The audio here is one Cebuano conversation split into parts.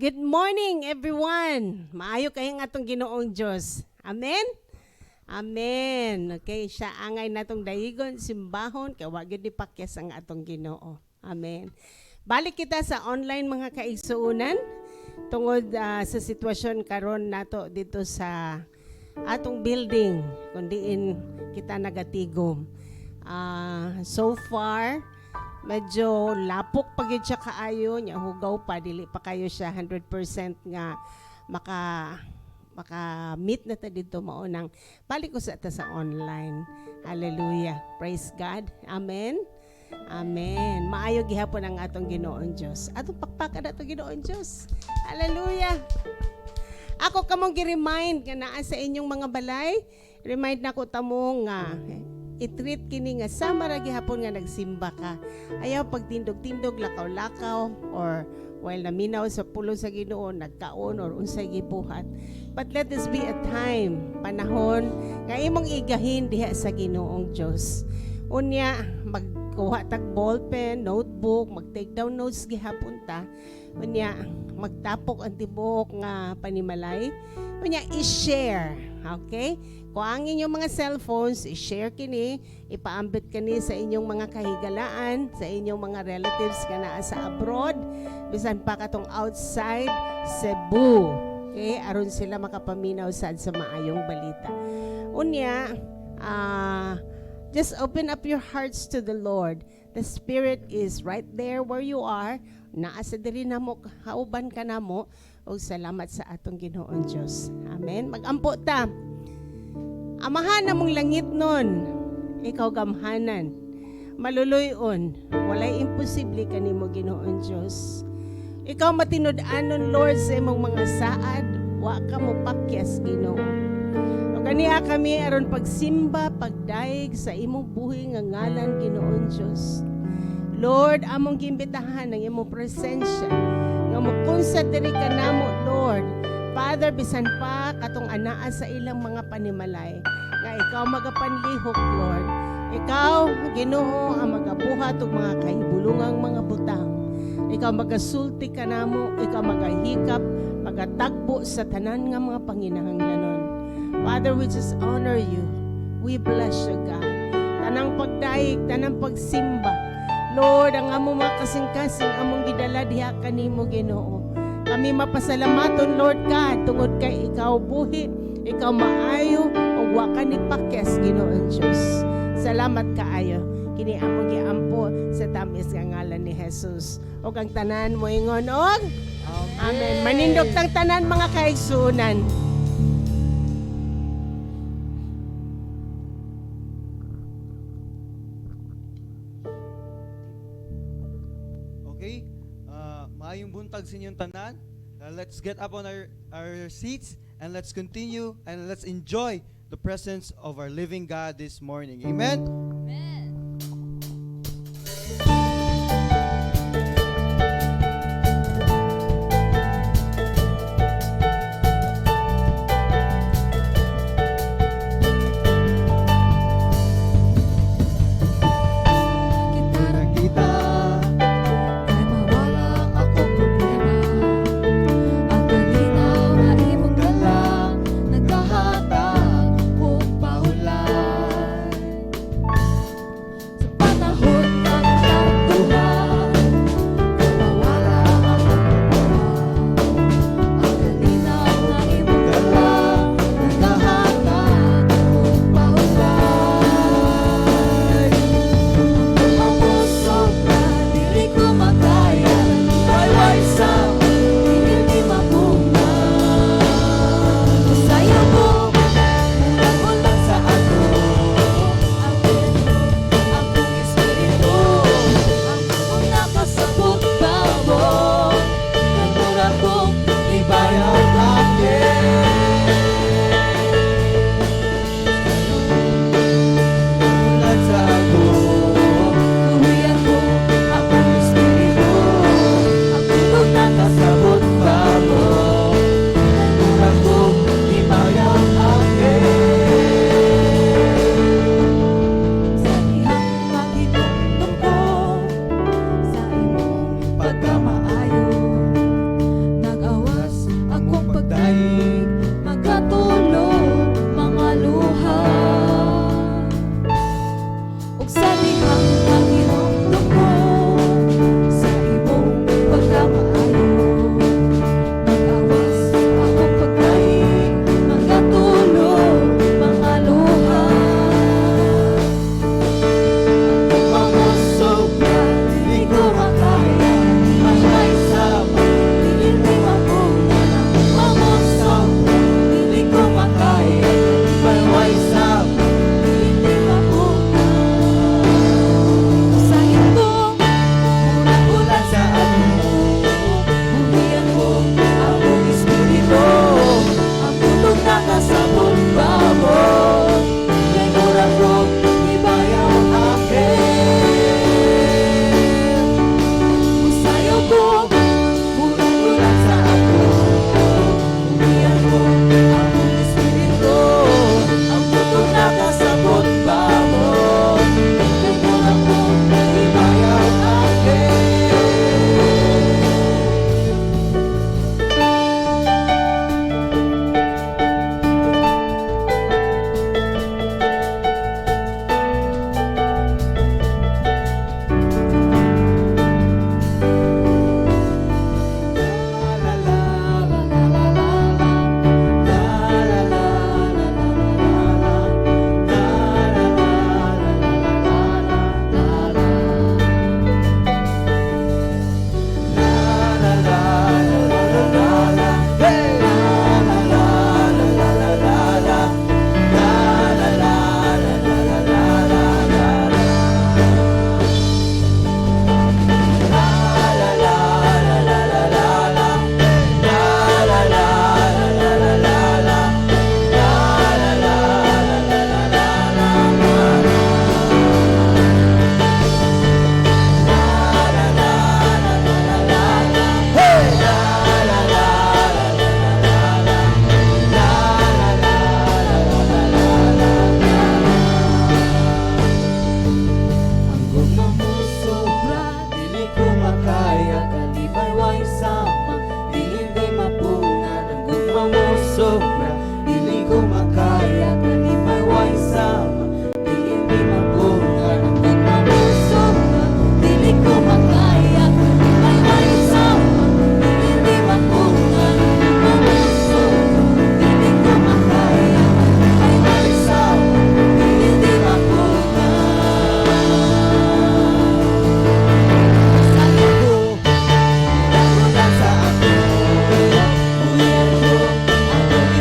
Good morning, everyone. Maayo kaayo ang atong Ginoong Dios. Amen. Amen. Okay, siya angay natong daigon simbahon kay wa gyud pakyas ang atong Ginoo. Amen. Balik kita sa online, mga kaigsuonan, tungod sa sitwasyon karon nato dito sa atong building kung diin kita nagatigom. So far medyo lapok pa gyud siya kaayo nya, hugaw pa, dili pa kayo siya 100% nga maka maka meet na ta dito, mao nang balik ko sa ta sa online. Hallelujah. Praise God. Amen. Amen. Maayo gihapon ang atong Ginoong Dios. Atong pakpakan atong Ginoong Dios. Hallelujah. Ako kamong gi-remind nga naa sa inyong mga balay, remind nako tamo nga i-treat kini nga sama ra gihapon nga nagsimba ka. Ayaw pagtindog-tindog, lakaw-lakaw, or while naminaw sa pulong sa Ginoo, nagkaon or unsay gibuhat. But let this be a time, panahon nga imong igahin diha sa Ginoong Dios. Unya, magkuha tag ballpen, notebook, mag-take down notes gihapon ta. Unya, magtapok ang tibuok nga panimalay. Unya, i-share. Okay? Kung ang inyong mga cellphones, i-share kini, ipaambit kini sa inyong mga kahigalaan, sa inyong mga relatives nga naa sa abroad, bisan pa katong outside Cebu. Okay? Aron sila makapaminaw sad sa maayong balita. Unya, just open up your hearts to the Lord. The Spirit is right there where you are. Naa sa diri namo, kauban ka namo. O salamat sa atong Ginoong Dios. Amen. Magampo ta. Amahan namong langitnon, ikaw gamhanan, maluluyon, walay imposible kanimo, Ginoong Dios. Ikaw matinud-anon, Lord, sa imong mga saad, wa ka mo pakyas, Ginoo. O kaniya kami aron pagsimba, pagdayeg sa imong buhi nga ngalan, Ginoong Dios. Lord, among giimbitahan ang imong presensya nga mukunsad diri kanamo, Lord. Father, bisan pa katong anaa sa ilang mga panimalay, nga ikaw magapanlihok, Lord. Ikaw, Ginoo, ang magabuhat og mga kahibulungang mga butang. Ikaw magasulti kanamo, ikaw magahikap, magatagbo sa tanan nga mga panginahanglanon. Father, we just honor you. We bless you, God. Tanang pagdayeg, tanang pagsimba. Lord, ang among mga kasing-kasing among gidala diha kanimo, Ginoo. Kami mapasalamaton, Lord God, tungod kay ikaw buhi, ikaw maayo, ug wa ka ni pakyas, Ginoong Dios. Salamat kaayo. Kini among giampo sa tamis nga ngalan ni Jesus. Ug ang tanan moingon og Amen. Manindog tang tanan, mga kaigsuonan. Okay? Maayong buntag sa inyong tanan. Let's get up on our seats and let's continue and let's enjoy the presence of our living God this morning. Amen? Amen. Kita kita Kay mawala akong problema. Ang kalinaw na imong dala nagkahatag og pahuway. Paglaig, magatulog mga luha. Ug sa dihang paghinumdum ko sa imong pagkamaayo, mag-awas akong paglaig, magatulog mga luha. Ang sobra, dili ko makaya. May sama, dili mapunan. Ang sobra, dili ko makaya. May sama. Dili mapunan. Usahin ko, mura Sa ako. Buhian mo akong espiritu. Ang putong nakasabot ba mo? Kay mura ko ibayaw akin. Usayaw ko, mura sa ako. Buhian mo akong espiritu. Ang putong nakasabot ba mo? Kay mura ko ibayaw akin. La la la la la la la la la la la la la la la la la la la. Hey! La la la la la la la la la la la la la la la. La la la la la la la la. La la la la la la la. La la la la la la la la. La la la la la la la. Hey! La la la la la la. La la la la la la la. Ang gugma mo sobra, dili ko makaya. Kalipay way sama, dili di mapungan. Ang gugma mo sobra, dili ko makaya. Kalipay way sama, dili di mapungan. Ang gugma mo Sobra, dili ko makaya. Kalipay way sama, dili di mapungan. Ang sobra, dili ko makaya. Kalipay way sama, dili di mapungan. Sabi ko, mura sa ako. Buhian ko akong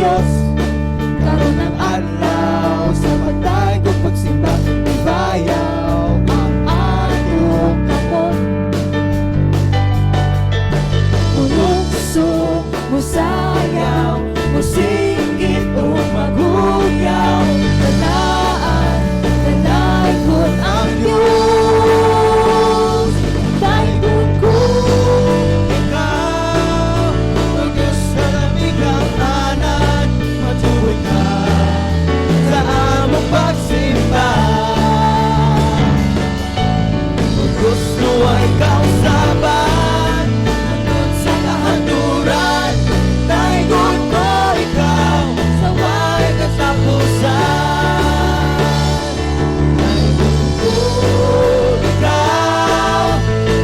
Diyos. Karon ang adlaw sa pagdayeg ug pagsimba, ibayaw ang atong kamot. Munukso, musayaw, musinggit o maguyaw, talaan, dalaygon ang Diyos. Daygon ko ikaw, O Diyos sa lamigamanan, matuod ka sa among pagsimba. O Diyos, ay kausaban, hangtod sa kahangturan, daygon ko ikaw sa way katapusan. Daygon ko ikaw,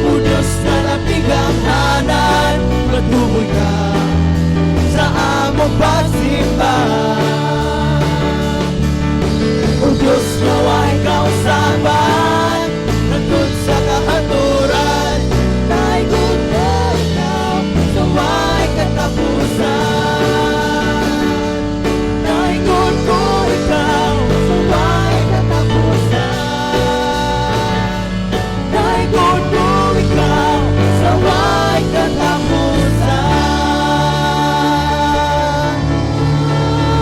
O Diyos na labing-gamhanan, matuod ka sa among pagsimba. O Diyos, naway kausaban, hangtod sa kahangturan, daygon ko ikaw sa way katapusan. Daygon ko ikaw sa way katapusan. Daygon ko ikaw sa way katapusan.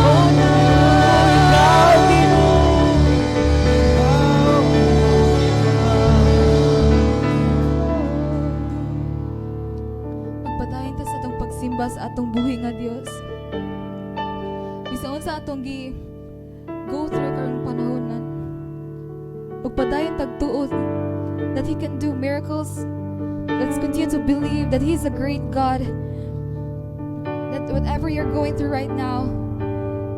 Oh, ikaw, Ginoo. Ikaw, ikaw. Magpadayon ta sa atong pagsimba sa atong buhi nga Dios. Bisan unsa atong gi go through karong panahon na, magpadayon tag tuo that He can do miracles. Let's continue to believe that He's a great God. That whatever you're going through right now,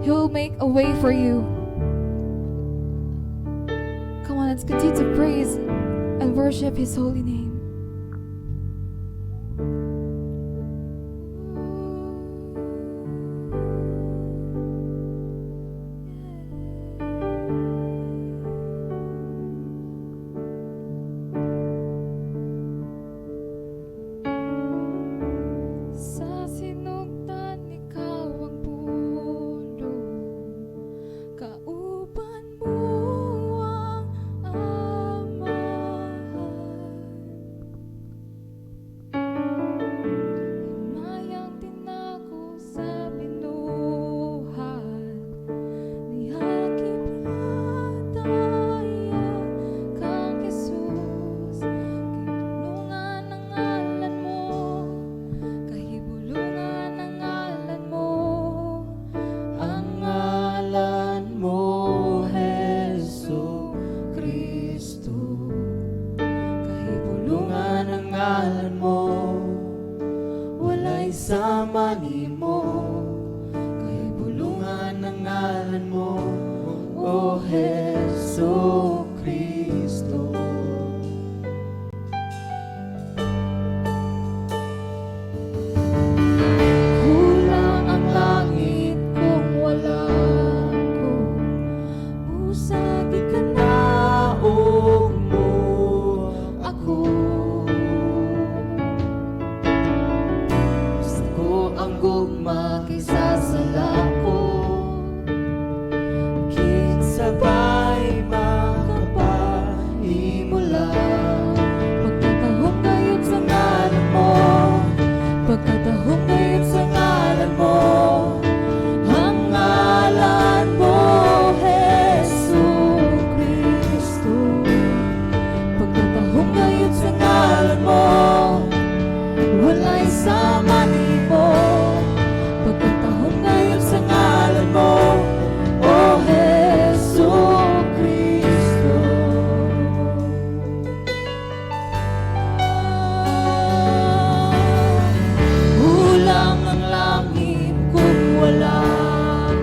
He'll make a way for you. Come on, let's continue to praise and worship His holy name. Sa sinugdan, ikaw ang pulong, kauban mo ang Amahan. Himayang tinako sa binuhat, Nihakip kang Jesus. Kahibulungan ang ngalan mo, kahibulungan ang ngalan mo. Ang ngalan mo, Hesu Kristo. Kahibulungan ang ngalan mo, walay sama nimo. Kahibulungan ang ngalan mo, O Hesu Kristo. Kulang ang langit kung wala ko. Musagi ka Naog mo ako. Gusto ko ang gugma kaysa sa lako. Kinsabay makapahimula. Pagkatahom gayud sa ngalan mo, pagkatahom gayud sa ngalan mo. Ang ngalan mo, Hesu Kristo. Pagkatahom gayud sa ngalan mo, walay sama nimo. Pagkatahom gayud sa ngalan mo, O Hesu Kristo. Kulang ang langit kung wala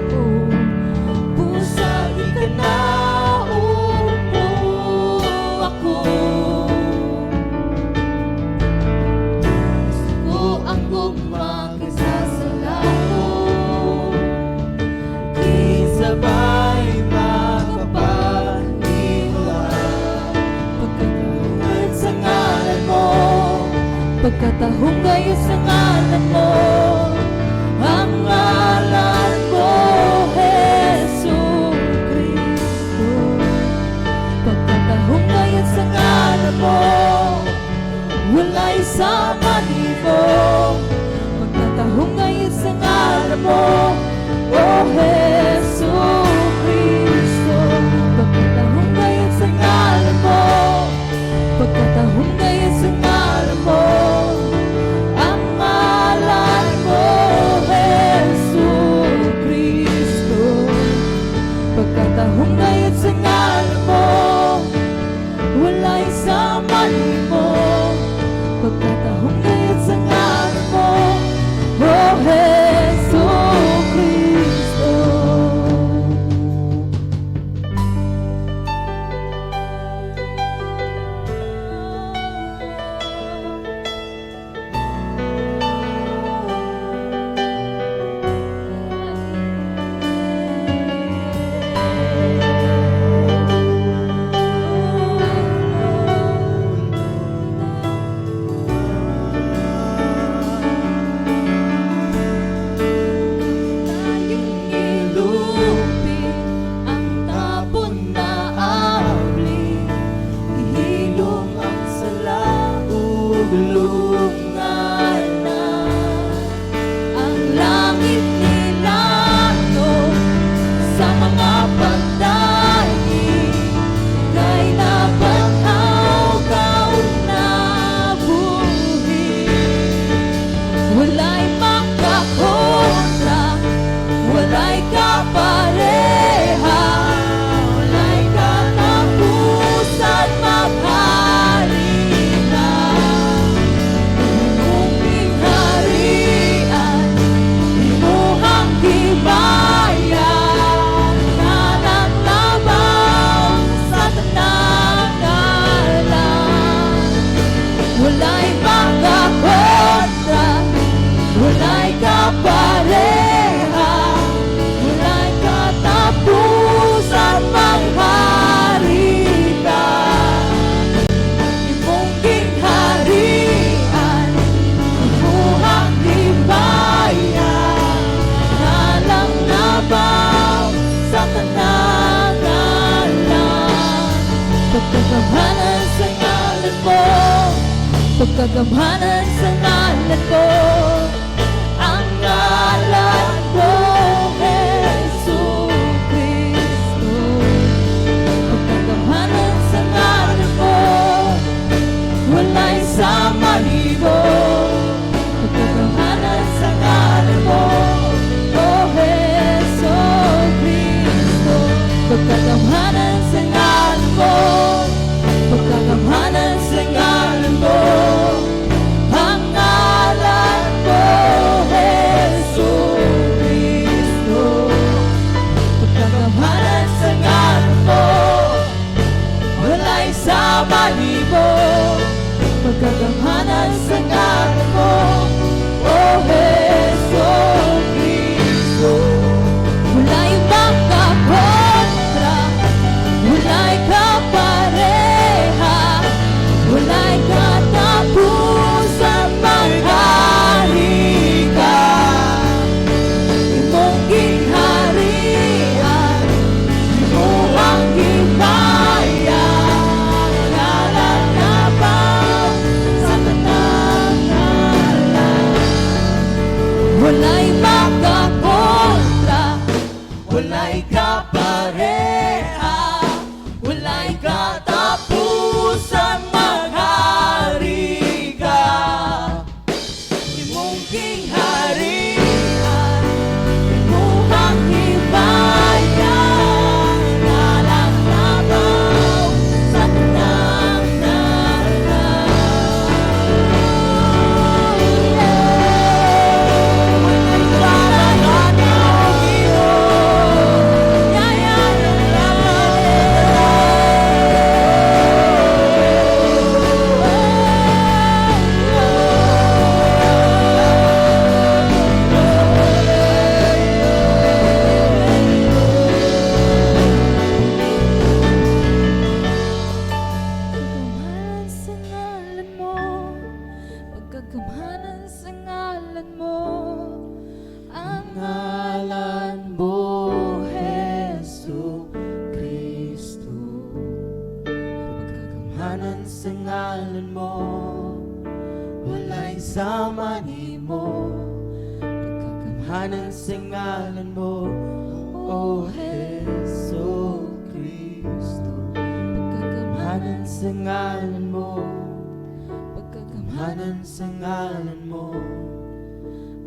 ko. Pusagi ka na mo ako. Gusto ko ang gugma kaysa sa lako. Kinsabay makapahimula. Pagkatahong sa ngalan mo, pagkatahong gayud sa ngalan mo. Ang ngalan mo, O Jesu Cristo. Pagkatahong gayud sa ngalan mo, pagkatahong gayud sa ngalan mo, ang ngalan mo, Jesu Cristo. Pagkatahong gayud sa ngalan mo, walay sama nimo. Pagkatahong gayud sa ngalan mo, O Jesu Cristo. Tayong ilupin ang tapon na abli, ihilom ang sala ug lungan na. Ang langit nilandong sa mga pagdayi, kay nabanhaw ka ug nabuhi. Walay makakontra, walay kapareha, walay katapusan maghari ka. Imong gingharian, imuhang himaya, labaw sa tanang ngalan. Walay makakontra, walay kapareha, walay katapusan maghari ka. Imong gingharian, imuhang himaya, ngalang labaw sa tanang ngalan. Pagkagamhanan sa ngalan mo, pagkagamhanan sa ngalan mo, ang ngalan mo, Jesu Cristo. Pagkagamhanan sa ngalan mo, walay sama nimo. Pagkagamhanan sa ngalan mo, O Jesu Cristo. Pagkagamhanan sa ngalan mo, pagkagamhanan sa ngalan mo, ang ngalan mo, Gamhanan sa ngalan mo, O Hesu Kristo. Pagkagamhanan, Gamhanan sa ngalan mo, pagkagamhanan, gamhanan sa ngalan mo.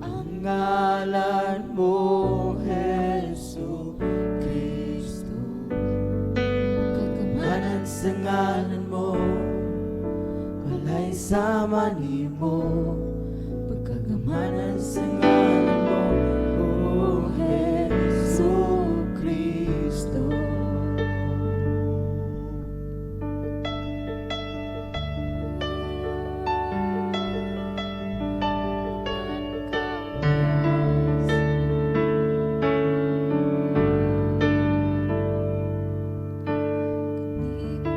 Ang ngalan mo, Hesu Kristo. Pagkagamhanan, Gamhanan sa ngalan mo, walay sama nimo. Pagkagamhanan, Gamhanan sa ngalan mo, O Hesu Kristo. Kanimo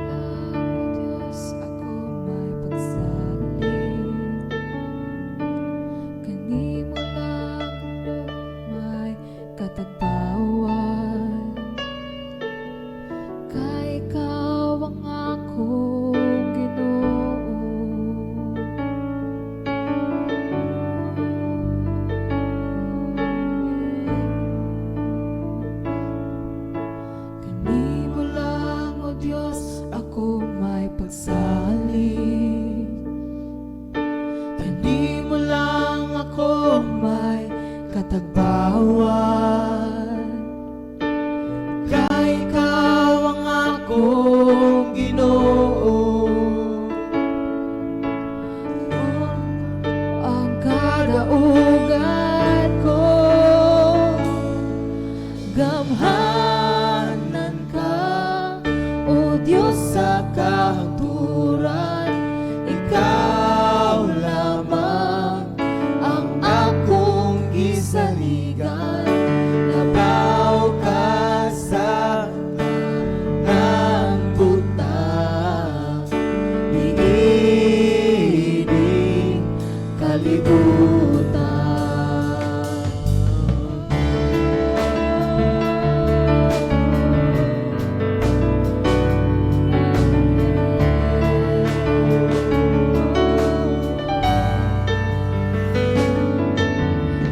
lang, O Diyos, ako may pagsalig. Kanimo lang, O may katagbawan. Kay ikaw ang akong Ginoo. Kanimo lang, O Diyos, ako may pagsalig. Kanimo lang ako may katagbawan. Kay ikaw ang akong Ginoo. Ang kadaugan ko, gamhanan ka, O Diyos, sa kahangturan. Ikaw lamang ang akong gisaligan. Labaw ka sa tanang butang niining kalibutan.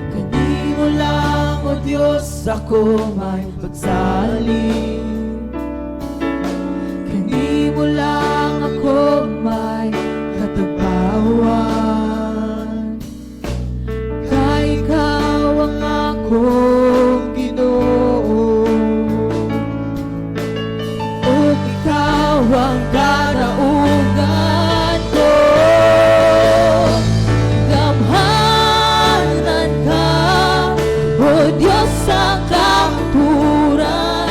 Kanimo lang, O Diyos, ako may pagsalig. Kanimo lang ako may katagbawan. Kay ikaw ang akong Ginoo, ug ikaw ang kadaugan ko. Gamhanan ka, O Diyos, sa kahangturan.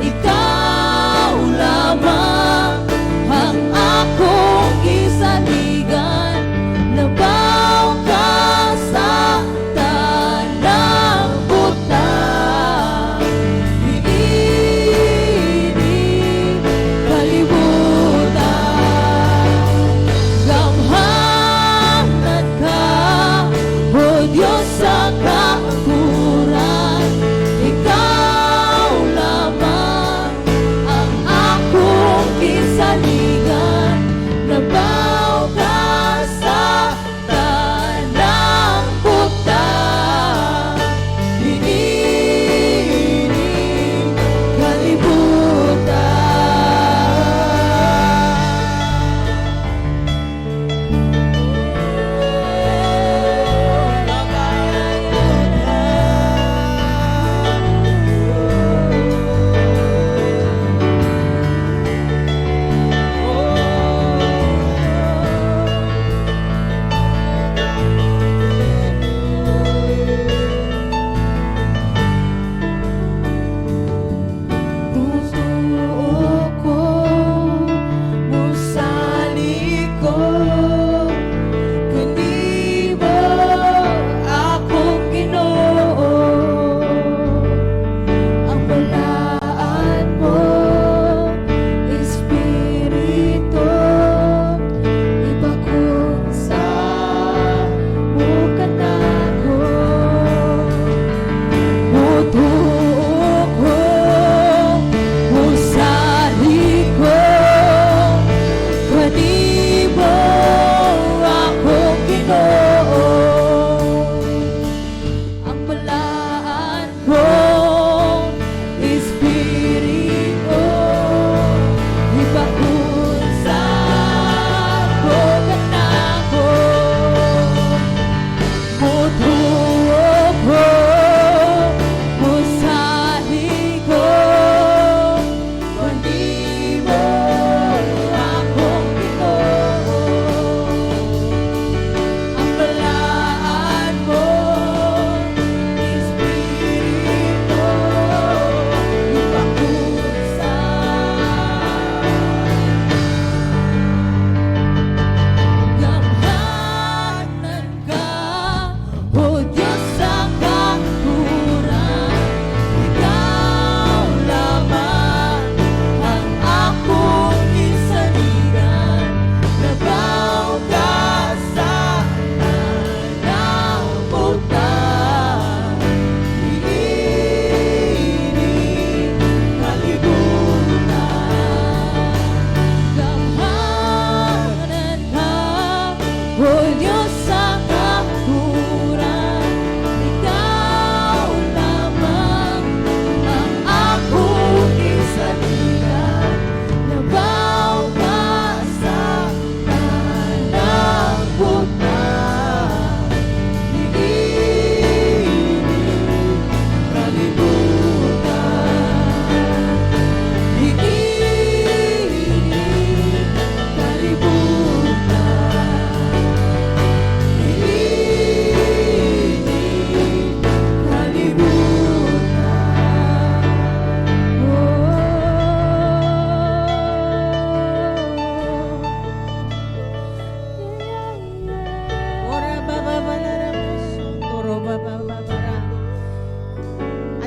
Ikaw lamang ang akong gisaligan. Labaw ka sa tanang butang niining kalibutan. Gamhanan ka, O Diyos, sa kahangturan.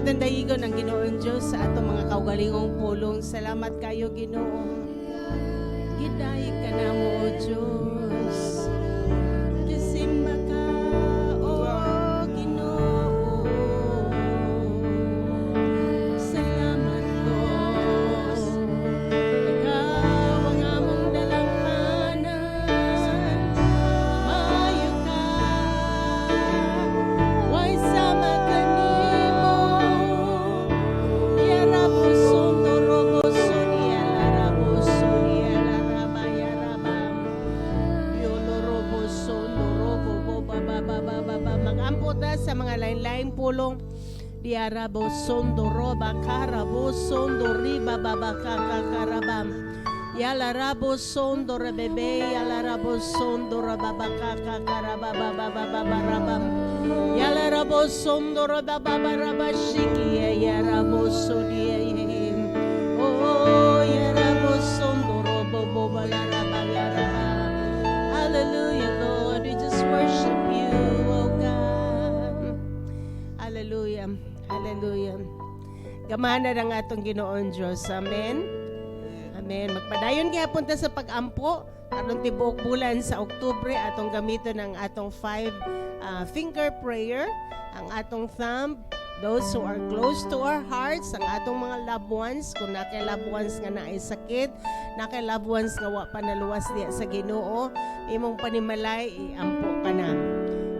Atong dayigon ang Ginoong Diyos sa atong mga kaugalingong pulong. Salamat kayo, Ginoo. Gidayeg ka namo, O Diyos. Gisimba ka, O Ginoo. Salamat, Diyos. Ikaw ang among dalangpanan. Maayo ka. Way sama kanimo. Yaraboson doroboson yalaraboson yalaraba yaraba. Yoloroboson dorobo bo ba ba ba ba ba ba. Mag-ampo ta sa mga lain-laing pulong. Diaraboson doroba karaboson doriba baba kakakarabam. Yalarabo sondo rebebe, yalarabo sondo rababa kakakaraba baba baba barabam. Yalarabo sondo rababa baraba shiki yarabo sodi. Oh, yarabo sondo robo boba laraba yaraba. Hallelujah, Lord. We just worship you, oh God. Hallelujah. Hallelujah. Gamhanan ang atong Ginoon Diyos. Amen. Amen. Magpadayon gihapon ta sa pag-ampo aron tibuok bulan sa Oktubre atong gamiton ang atong five finger prayer, ang atong thumb, those who are close to our hearts, ang atong mga loved ones, kung naa kay loved ones nga naay sakit, naa kay loved ones nga wa pa naluwas diya sa Ginoo, imong panimalay iampo ka na.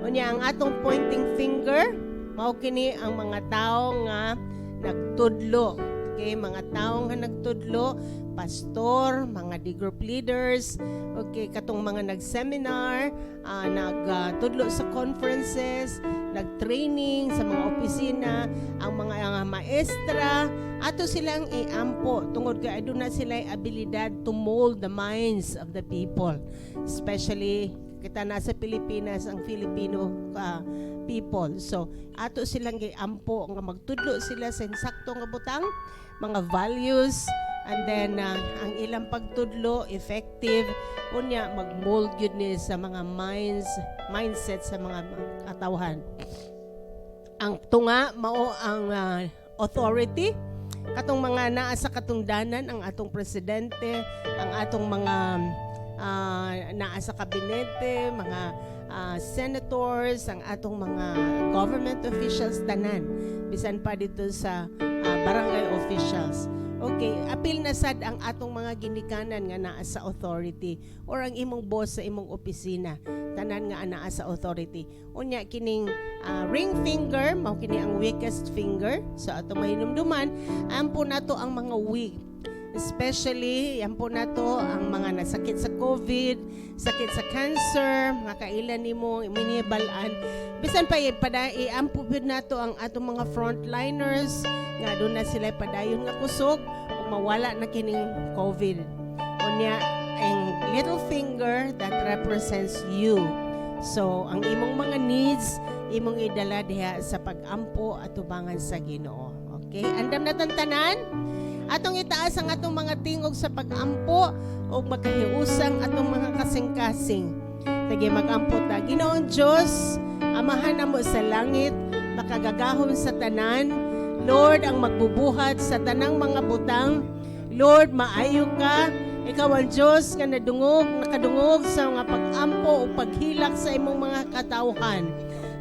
Unya ang atong pointing finger, mao kini ang mga tao nga nagtudlo. Okay, mga tao nga nagtudlo, pastor, mga D group leaders, okay, katong mga nag-seminar, nagtudlo sa conferences, nag-training sa mga opisina, ang mga maestra, ato silang iampo tungod kay aduna sila abilidad to mold the minds of the people. Especially kita nasa Pilipinas, ang Filipino people. So, ato silang giampo nga magtudlo sila sa insakto nga butang, mga values, and then ang ilang pagtudlo effective, unya mag-mold gyud ni sa mga minds, mindset sa mga katawhan. Ang tunga mao ang authority, katong mga naa sa katungdanan, ang atong presidente, ang atong mga naa sa kabinete, mga senators, ang atong mga government officials, tanan, bisan pa dito sa barangay officials. Okay, apil na sad ang atong mga ginikanan nga naa sa authority or ang imong boss sa imong opisina, tanan nga naa sa authority. Unya kining ring finger, mao kini ang weakest finger. So atong mahinumduman, ampo nato ang mga weak. Especially, ampo nato ang mga nasakit sa COVID, sakit sa cancer, mga kailan nimo minibalaan. Bisan pa pada iampo gyud nato ang atong mga frontliners nga duna sila padayon nga kusog ug mawala na kining COVID. Unya ang little finger, that represents you. So, ang imong mga needs, imong idala diha sa pag-ampo at tubangan sa Ginoo. Okay? Andam na tanan? Atong itaas ang atong mga tingog sa pag-ampo o magkahiusang atong mga kasing-kasing. Sige, mag-ampo ta. Ginoong Diyos, Amahan namo sa langit, makagagahom sa tanan, Lord, ang magbubuhat sa tanang mga butang. Lord, maayo ka. Ikaw ang Diyos nga nadungog, nakadungog sa mga pag-ampo o paghilak sa imong mga katawhan.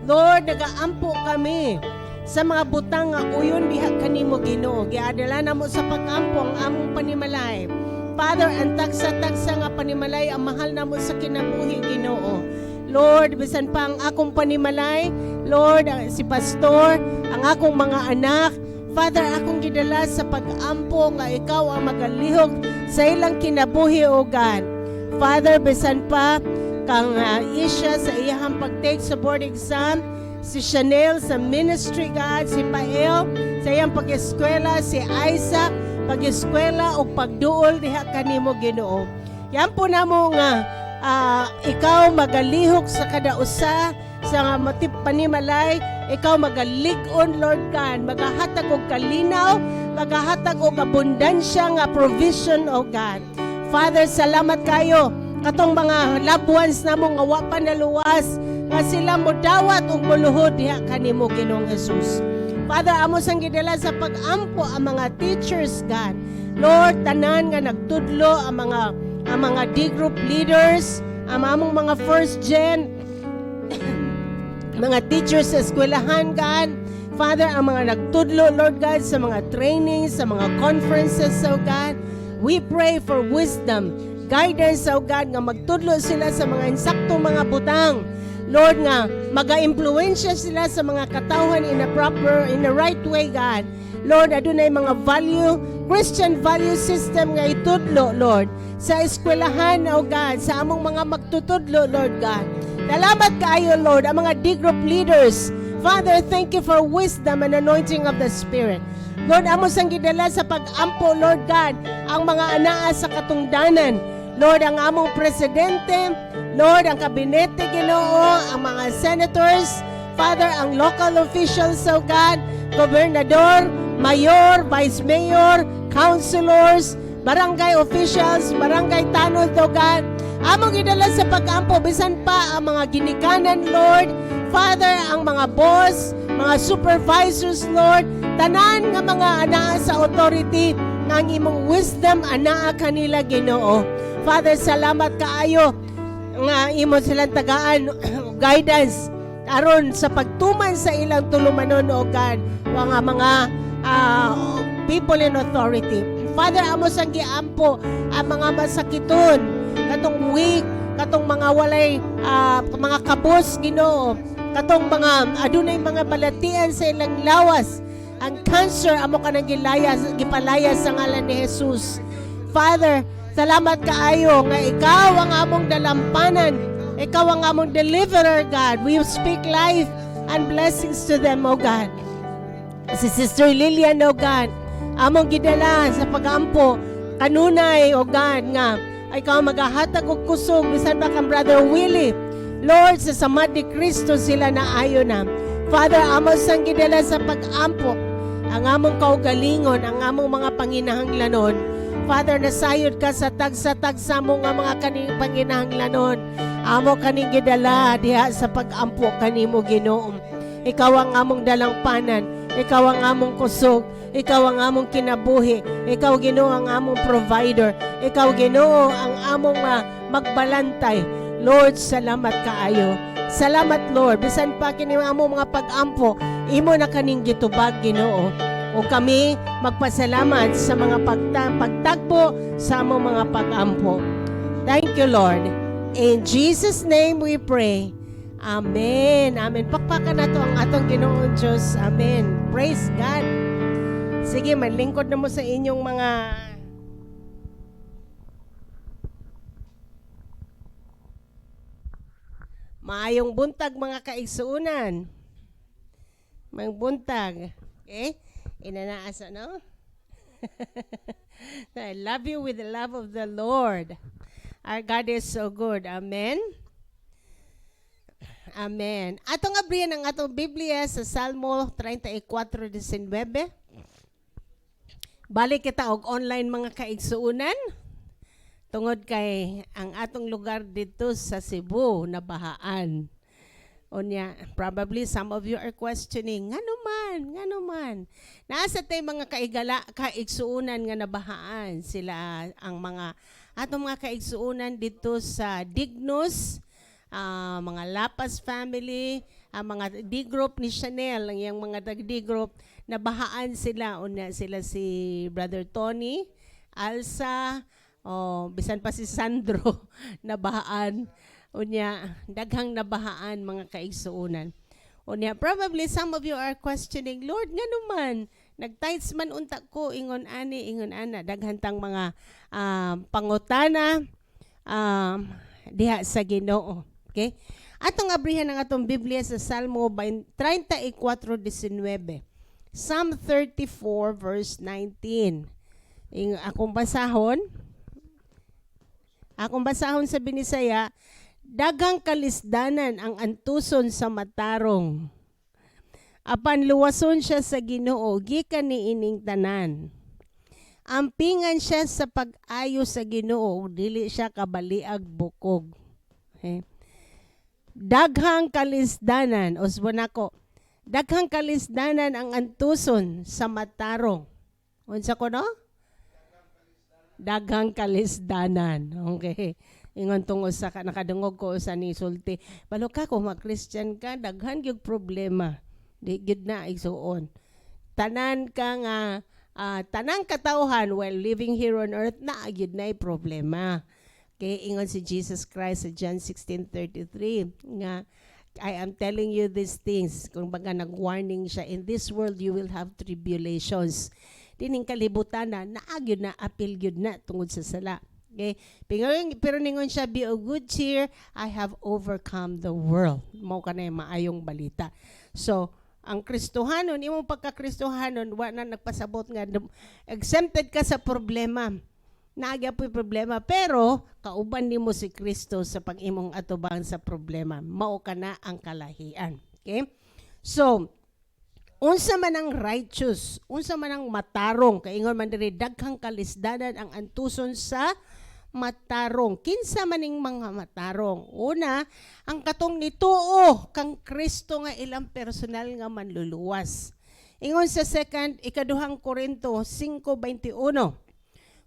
Lord, nagaampo kami sa mga butang nga uyon diha kanimo, Ginoo. Giadala namo sa pag-ampo ang among panimalay. Father, ang tagsa-tagsa nga panimalay ang mahal namo sa kinabuhi, Ginoo. Lord, bisan pa ang akong panimalay, Lord, si pastor, ang akong mga anak, Father, akong gidala sa pag-ampo nga ikaw ang magalihok sa ilang kinabuhi, O God. Father, bisan pa kang Isha sa iyahang pag-take sa board exam, si Chanel sa ministry, God, si Pael sa iyang pag-eskwela, si Isaac pag-eskwela o pagduol diha kanimo, Ginoo. Ampo namo nga ikaw magalihok sa kada usa sa nga matip panimalay, ikaw magalig-on, Lord God, magahatag og kalinaw, magahatag og abundansya nga provision, O God. Father, salamat kayo katong mga loved ones namo nga wa pa naluwas. Nga sila modawat ug moluhod diha kanimo, Ginoong Jesus. Father, amo sang gidala sa pag-ampo ang mga teachers, God. Lord, tanan nga nagtudlo, ang mga D group leaders, ang among mga first gen, mga teachers sa eskwelahan, God. Father, ang mga nagtudlo, Lord God, sa mga trainings, sa mga conferences, oh God. We pray for wisdom, guidance, oh God, nga magtudlo sila sa mga insaktong mga butang. Lord, nga maga-impluwensya sila sa mga katawhan in a proper, in the right way, God. Lord, adunay mga value, Christian value system nga itudlo, Lord, sa eskwelahan, oh God, sa among mga magtutudlo, Lord God. Salamat kaayo, Lord, ang mga D-group leaders. Father, thank you for wisdom and anointing of the Spirit. Lord, amo sang gidala sa pag-ampo, Lord God, ang mga anaa sa katungdanan. Lord, ang among presidente, Lord, ang kabinete, Ginoo, ang mga senators, Father, ang local officials, oh God, gobernador, mayor, vice mayor, councilors, barangay officials, barangay tanod, oh God. Among gidala sa pag-ampo, bisan pa ang mga ginikanan, Lord, Father, ang mga boss, mga supervisors, Lord, tanan nga mga anaa sa authority, nga ang imong wisdom anaa kanila, Ginoo. Father, salamat kaayo nga imo silang tagaan guidance aron sa pagtuman sa ilang tulumanon, O God, mga people in authority. Father, amo sang giampo ang mga masakiton, katong weak, katong mga walay mga kabos, Ginoo, katong mga adunay mga balatian sa ilang lawas. Ang cancer amo kanang gilayas, gipalayas sa ngalan ni Jesus. Father, salamat kaayo nga ikaw ang among dalampanan. Ikaw ang among deliverer, God. We speak life and blessings to them, O God. Si Sister Lilian, O God, among gidala sa pagampo, kanunay, O God, nga ikaw magahatag og kusog, bisan pa kang Brother Willie. Lord, sa samad ni Kristo sila na ayo na. Father, amo sang gidala sa pag-ampo, ang among kaugalingon, ang among mga panginahanglanon. Father, nasayod ka sa tagsa-tagsa mo nga mga kaning panginahanglanon. Amo kaning gidala diha sa pag-ampo kanimo, Ginoo. Ikaw ang among dalangpanan, ikaw ang among kusog, ikaw ang among kinabuhi, ikaw, Ginoo, ang among provider, ikaw, Ginoo, ang among magbalantay. Lord, salamat kaayo. Salamat, Lord. Bisan pa kini among mga pag-ampo, imo na kaning gitubag, Ginoo. O kami magpasalamat sa mga pagtagpo sa among mga pag-ampo. Thank you, Lord. In Jesus' name we pray. Amen. Amen. Pakpakan nato ang atong Ginoong Diyos. Amen. Praise God. Sige, manlingkod na mo sa inyong mga. Maayong buntag, mga kaigsuunan. Maayong buntag. Okay? Inanaasa, no? I love you with the love of the Lord. Our God is so good. Amen. Amen. Atong abrihan ang atong Biblia sa Salmo 34:19. Balik kita og online, mga kaigsuunan. Tungod kay ang atong lugar dito sa Cebu nabahaan. Unya, probably some of you are questioning, ngano man, ngano man. Naa sa tay mga kaigala, kaigsuunan nga nabahaan sila, ang mga atong mga kaigsuunan dito sa Dignos, mga Lapas family, ang mga D group ni Chanel, ang iyang mga D group, nabahaan sila. Unya sila si Brother Tony, Alsa, oh, bisan pa si Sandro, nabahaan. Unya, daghang nabahaan, mga kaigsuunan. Unya, probably some of you are questioning, "Lord, ngano man, nag-tithes man unta ko," ingon ani, ingon ana, daghan tang mga pangutana diha sa Ginoo. Okay? Atong abrihan ang atong Biblia sa Salmo 34:19. Psalm 34 verse 19. Akong basahon sa Binisaya, "Daghang kalisdanan ang antuson sa matarong. Apan luwason siya sa Ginoo gikan niining tanan. Ampingan siya sa pag-ayo sa Ginoo, dili siya kabaliag bukog." Okay. Daghang kalisdanan, usbon nako. Daghang kalisdanan ang antuson sa matarong. Unsa ko, no? Daghang kalisdanan. Okay. Ingon tong usa ka, nakadungog ko usa ni sulti. Balo ka kung ma-Christian ka, daghan gyud problema. Di gyud na igsuon. Tanan ka nga tanang katawhan while living here on earth na gyud na problema. Kay ingon si Jesus Christ sa John 16:33 nga, "I am telling you these things." Kung baga nag-warning siya, "In this world you will have tribulations." Dining kalibutan na naa gyud na, apil gyud na tungod sa sala. Okay? Pero ningon siya, "Be of good cheer, I have overcome the world." Mao kana yung maayong balita. So, ang Kristohanon, imong pagka-Kristohanon, wa na nagpasabot nga exempted ka sa problema. Naa gyapoy problema, pero kauban nimo si Kristo sa pag-imong atubang sa problema. Mao kana ang kalahian. Okay? So, unsa man ang righteous, unsa man ang matarong, kay ingon man diri, daghang kalisdanan ang antuson sa matarong. Kinsa man ning mga matarong? Una, ang katong nituo kang Kristo nga ilang personal nga manluluwas. Ingon sa second ikaduhang Korinto 5:21.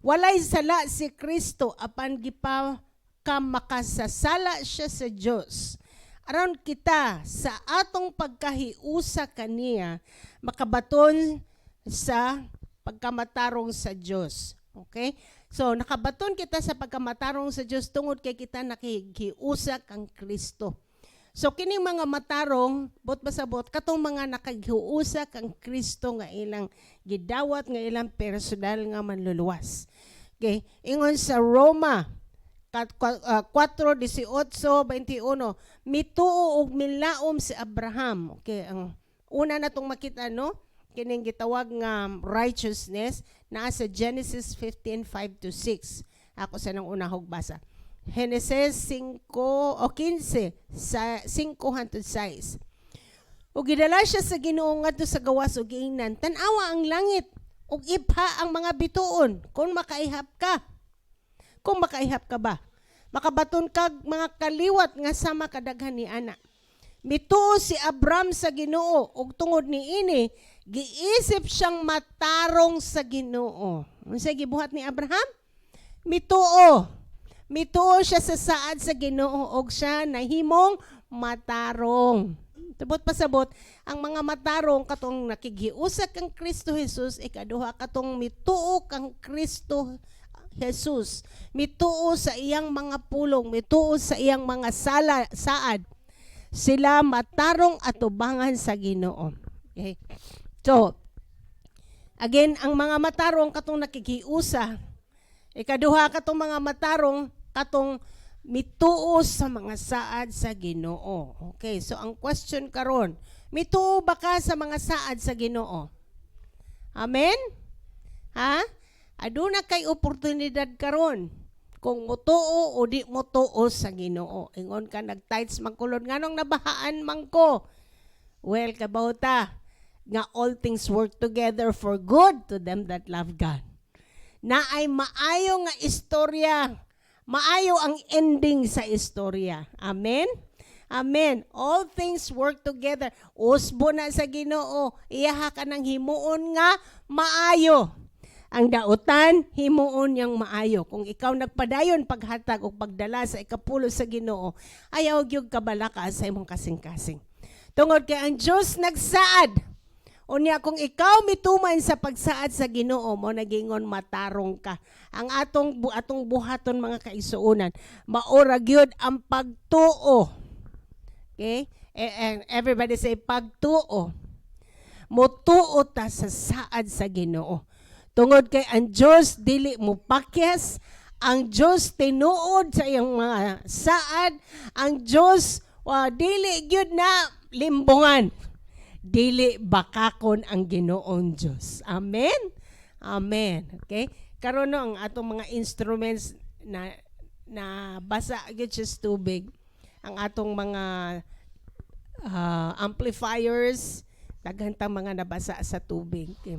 Walay sala si Kristo apan gipa makasasala siya sa Dios, aron kita sa atong pagkahiusa kaniya makabaton sa pagkamatarong sa Dios. Okay? So nakabaton kita sa pagkamatarong sa Dios tungod kay kita nakihiusa kang Kristo. So kining mga matarong, bot basabot, katong mga nakaghiusa kang Kristo nga ilang gidawat nga ilang personal nga manluluwas. Okay? Ingon sa Roma 4:18-21, mituo og milaom si Abraham. Okay, ang una na tong makita, no, kining gitawag nga righteousness naa sa Genesis 15:5 to 6. Ako sa nang unahog basa. Genesis 5 o 15 sa 5 hangtod 6. Ug gidala siya sa Ginoo ngadto sa gawas ug giingnan, "Tan-awa ang langit ug ipha ang mga bituon kung makaihap ka." Kung makaihap ka ba? Makabaton kag mga kaliwat nga sama kadaghan ni ana. Mituo si Abram sa Ginoo ug tungod niini giisip siyang matarong sa Ginoo. Unsa gibuhat ni Abraham? Mituo. Mituo siya sa saad sa Ginoo og siya nahimong matarong. Tubot pasabot, ang mga matarong katong nakighiusa kang Kristo Jesus, ikaduha, katong mituo kang Kristo Jesus, mituo sa iyang mga pulong, mituo sa iyang mga sala, saad. Sila matarong atubangan sa Ginoo. Okay. So, again, ang mga matarong katong nakighiusa. Ikaduha, katong mga matarong katong mituo sa mga saad sa Ginoo. Okay, so ang question karon, mituo ba ka sa mga saad sa Ginoo? Amen? Ha? Aduna kay oportunidad karon kung mutuo o di mutuo sa Ginoo. Ingon ka, nag-tithes man kulon, nganong nabahaan man ko? Well, kabaw ta nga all things work together for good to them that love God. Na ay maayo nga istorya. Maayo ang ending sa istorya. Amen? Amen. All things work together. Usbo na sa Ginoo. Iyaha ka ng himuon nga maayo. Ang dautan, himuon niyang maayo. Kung ikaw nagpadayon paghatag o pagdala sa ikapulo sa Ginoo, ayaw gyud kabalaka sa imong kasing-kasing. Tungod kay ang Diyos nagsaad. Unya kung ikaw mituman sa pagsaad sa Ginoo mo, nagingon matarong ka. Ang atong buhaton, mga kaigsuonan, maora gyud ang pagtuo. Okay? And everybody say, "Pagtuo." Mutuo ta sa saad sa Ginoo. Tungod kay ang Dios dili mo pakyas, ang Dios tinuod sa iyang mga saad, ang Dios dili gyud na limbongan, dili bakakon ang Ginoong Dios. Amen. Amen. Okay? Karon, no, ang atong mga instruments na na basa gyud siya sa tubig. Ang atong mga amplifiers, daghan tang mga nabasa sa tubig. Okay.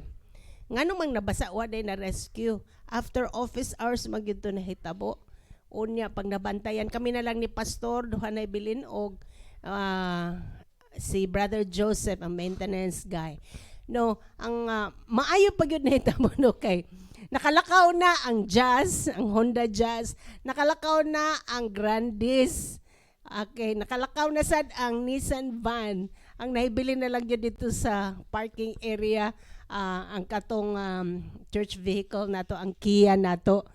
Ngano mang nabasa, wa day na rescue? After office hours man gyud to nahitabo. Unya pag nabantayan kami na lang ni pastor, duha na bilin og Si Brother Joseph ang maintenance guy. No, ang maayo pa gyud nahitabo, no, kay nakalakaw na ang Jazz, ang Honda Jazz, nakalakaw na ang Grandis. Okay, nakalakaw na sad ang Nissan van. Ang nahibilin na lang gyud dito sa parking area ang katong church vehicle nato, ang Kia nato.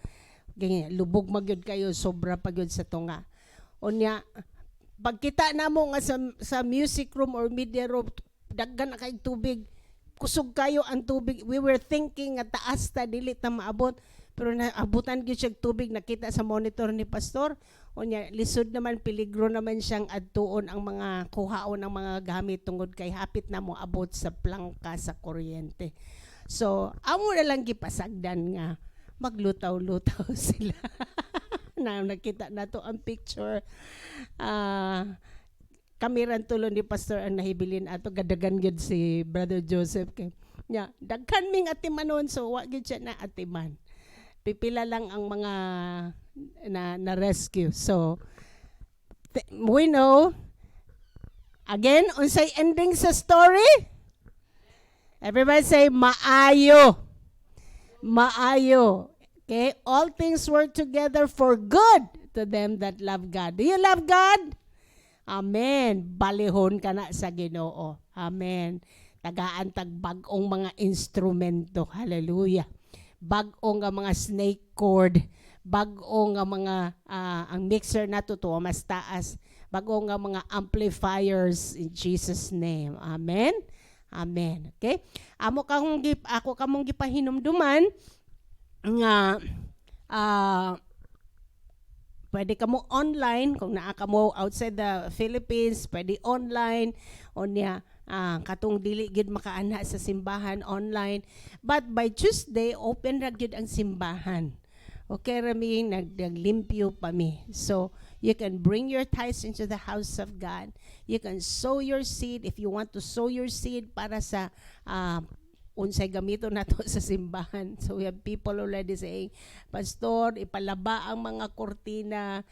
Ganyan, lubog magyud kayo, sobra pa gyud sa tunga. Unya, pagkita namo nga sa music room or media room, daghan na kay tubig. Kusog kayo ang tubig. We were thinking nga taas ta, dili ta maabot. Pero naabutan gyud siya tubig, nakita sa monitor ni pastor. Unya, lisod naman, peligro naman siyang adtuon ang mga kuhaon ang mga gamit tungod kay hapit na mo abot sa plangka sa kuryente. So, amo na lang gipasagdan nga maglutaw-lutaw sila. Na nakita nato ang picture. Kami ran tulo ni pastor ang nahibilin ato, gadagan gyud si Brother Joseph kay nya daghan ming atimanon, so wa gyud siya na atiman. Pipila lang ang mga na rescue. So we know again unsay ending sa story. Everybody say maayo. Maayo. Okay, all things work together for good to them that love God. Do you love God? Amen. Balihon ka na sa Ginoo. Amen. Tagaan tag bag-ong mga instrumento. Hallelujah. Bag-o nga mga snake cord, bag-o nga mga ang mixer nato to mas taas, bag-o nga mga amplifiers in Jesus' name. Amen. Amen. Okay? Amo kang ako kamong gipahinumduman nga pwede ka mo online kung naa ka mo outside the Philippines, pwede online. Unya katong dili gid makaanha sa simbahan, online. But by Tuesday, open ra gyud ang simbahan. Okay rami, naglimpyo pa mi. So you can bring your tithes into the house of God. You can sow your seed if you want to sow your seed para sa unsay gamito nato sa simbahan. So we have people already saying, "Pastor, ipalaba ang mga kortina,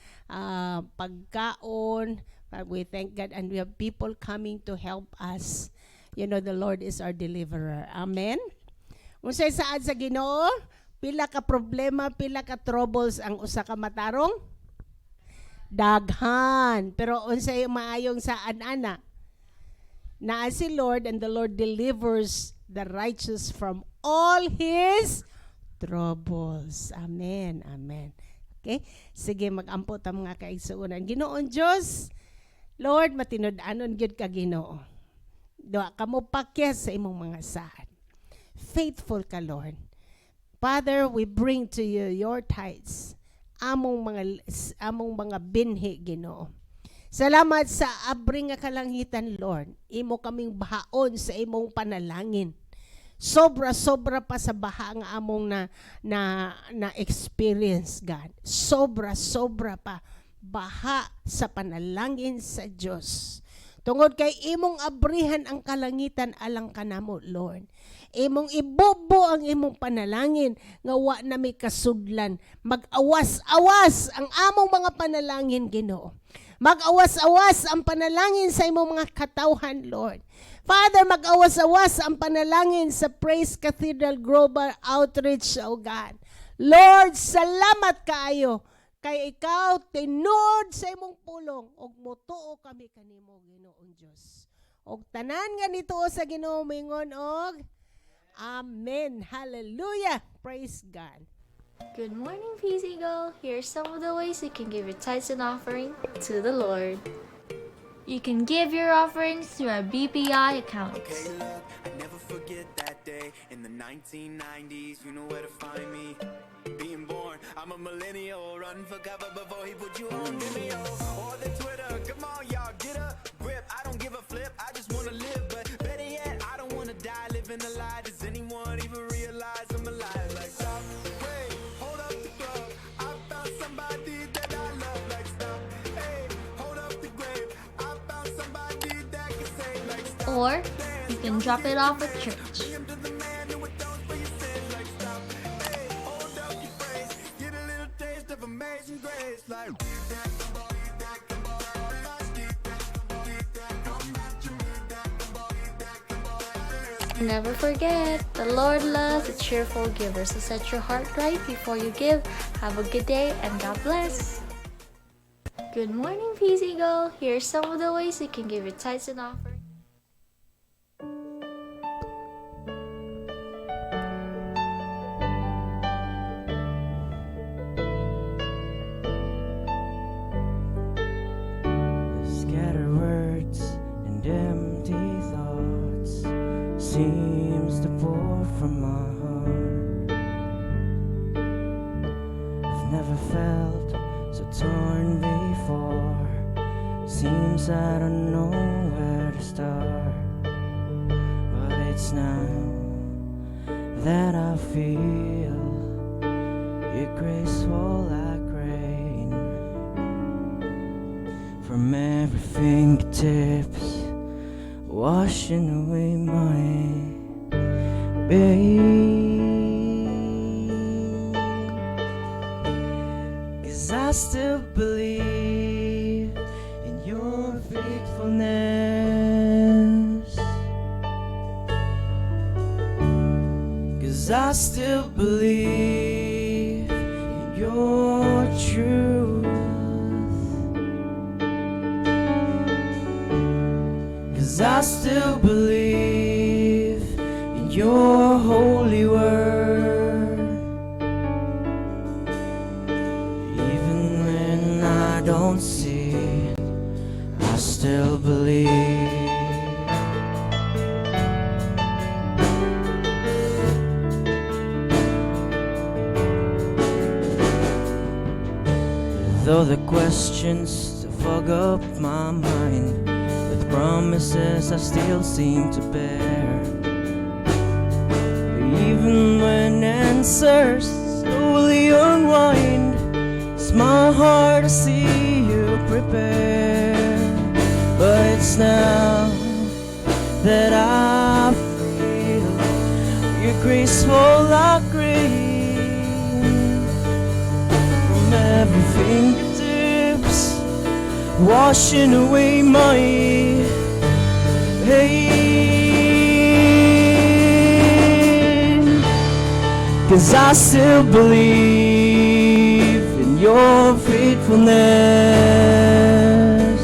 pagkaon." But we thank God and we have people coming to help us. The Lord is our deliverer. Amen. Unsay saad sa Ginoo? Pila ka problema, pila ka troubles ang usa ka matarong? Daghan. Pero unsay maayong saad ana? Naa si Lord, and the Lord delivers the righteous from all his troubles. Amen. Amen. Okay? Sige, magampo ta, mga kaigsuonan. Ginoon Diyos, Lord, matinud-anon gyud ka, Ginoo. Wa ka mo pakyas sa imong mga saad. Faithful ka, Lord. Father, we bring to you your tithes. Among mga binhi, Ginoo. Salamat sa abri nga kalangitan, Lord. Imo kaming bahaon sa imong panalangin. Sobra-sobra pa sa baha nga among na experience, God. Sobra-sobra pa baha sa panalangin sa Dios. Tungod kay imong abrihan ang kalangitan alang kanamo, Lord. Imong ibubo ang imong panalangin nga wa na may kasudlan. Mag-awas-awas ang among mga panalangin, Ginoo. Mag-awas-awas ang panalangin sa imong mga katawhan, Lord. Father, mag-awas-awas ang panalangin sa Praise Cathedral Global Outreach, O God. Lord, salamat kaayo kay ikaw tinuod sa imong pulong ug motuo kami kanimo, Ginoong Dios. Og tanan nga nituo sa Ginoo moingon og Amen. Hallelujah. Praise God. Good morning, Peace Eagle. Here are some of the ways you can give your tithes and offering to the Lord. You can give your offerings through our BPI accounts. Okay, look, I never forget that day in the 1990s. You know where to find me. Being born, I'm a millennial. Run for cover before he put you on Vimeo or the Twitter. Come on, y'all, get a grip. I don't give a flip. I just wanna live, but better yet, I don't wanna die living a lie. Does anyone even realize I'm alive? Like, stop, wait, hold up the club. I found somebody that I love. Like, stop, hey, hold up the grave. I found somebody that can save. Like, stop. Or you can drop it off at church. Bring him to the man who atones for your sins. Like, stop, hey, hold up your praise. Get a little taste of amazing grace. Like, Never forget, the Lord loves a cheerful giver, so set your heart right before you give. Have a good day and God bless. Good morning, Peace Eagle. Here's some of the ways you can give your tithes and offering. The scattered words and empty thoughts seems to pour from my heart. I've never felt so torn before. Seems I don't know where to start. But it's now that I feel your grace fall like rain from every fingertips, washing away my pain. 'Cause I still believe in your faithfulness. 'Cause I still believe in your truth. 'Cause I still believe in your holy word. Even when I don't see it, I still believe. Though the questions still fog up my mind with promises I still seem to bear. Even when answers slowly unwind, it's my heart to see you prepare. But it's now that I feel your grace fall like rain from every fingertips, washing away my pain. 'Cause I still believe in your faithfulness.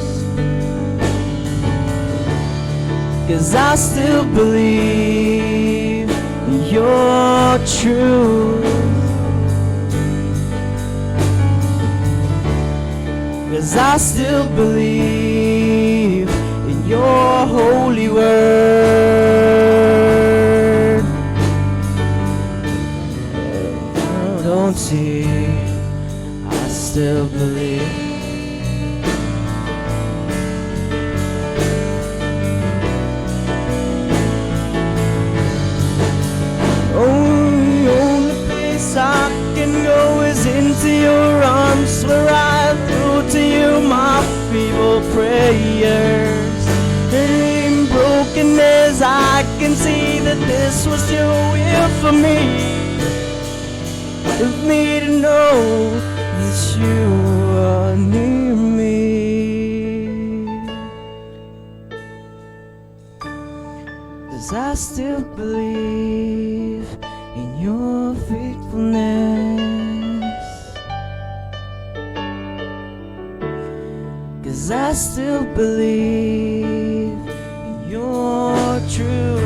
'Cause I still believe in your truth. 'Cause I still believe in your holy word. I don't see, I still believe. Oh, the only place I can go is into your arms, where I throw to you my feeble prayers. And in brokenness, I can see that this was your will for me. If me to know that you are near me. 'Cause I still believe in your faithfulness. 'Cause I still believe in your truth.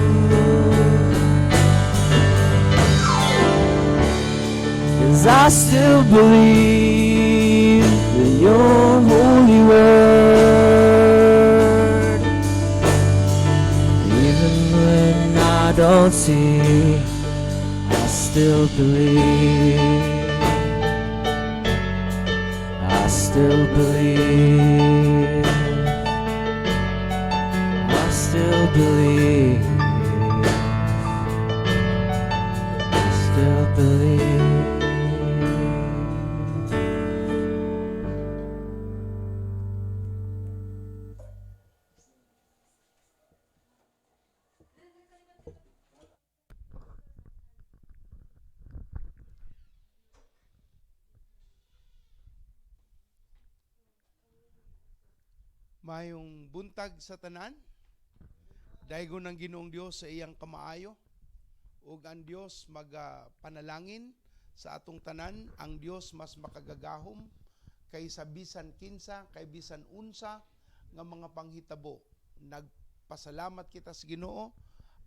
'Cause I still believe in your holy word. Even when I don't see, I still believe. I still believe. I still believe. I still believe. Mayong buntag sa tanan. Daygon ang Ginoong Dios sa iyang kamaayo ug ang Dios magapanalangin sa atong tanan. Ang Dios mas makagagahom kaysa bisan kinsa, kay bisan unsa nga mga panghitabo. Nagpasalamat kita sa Ginoo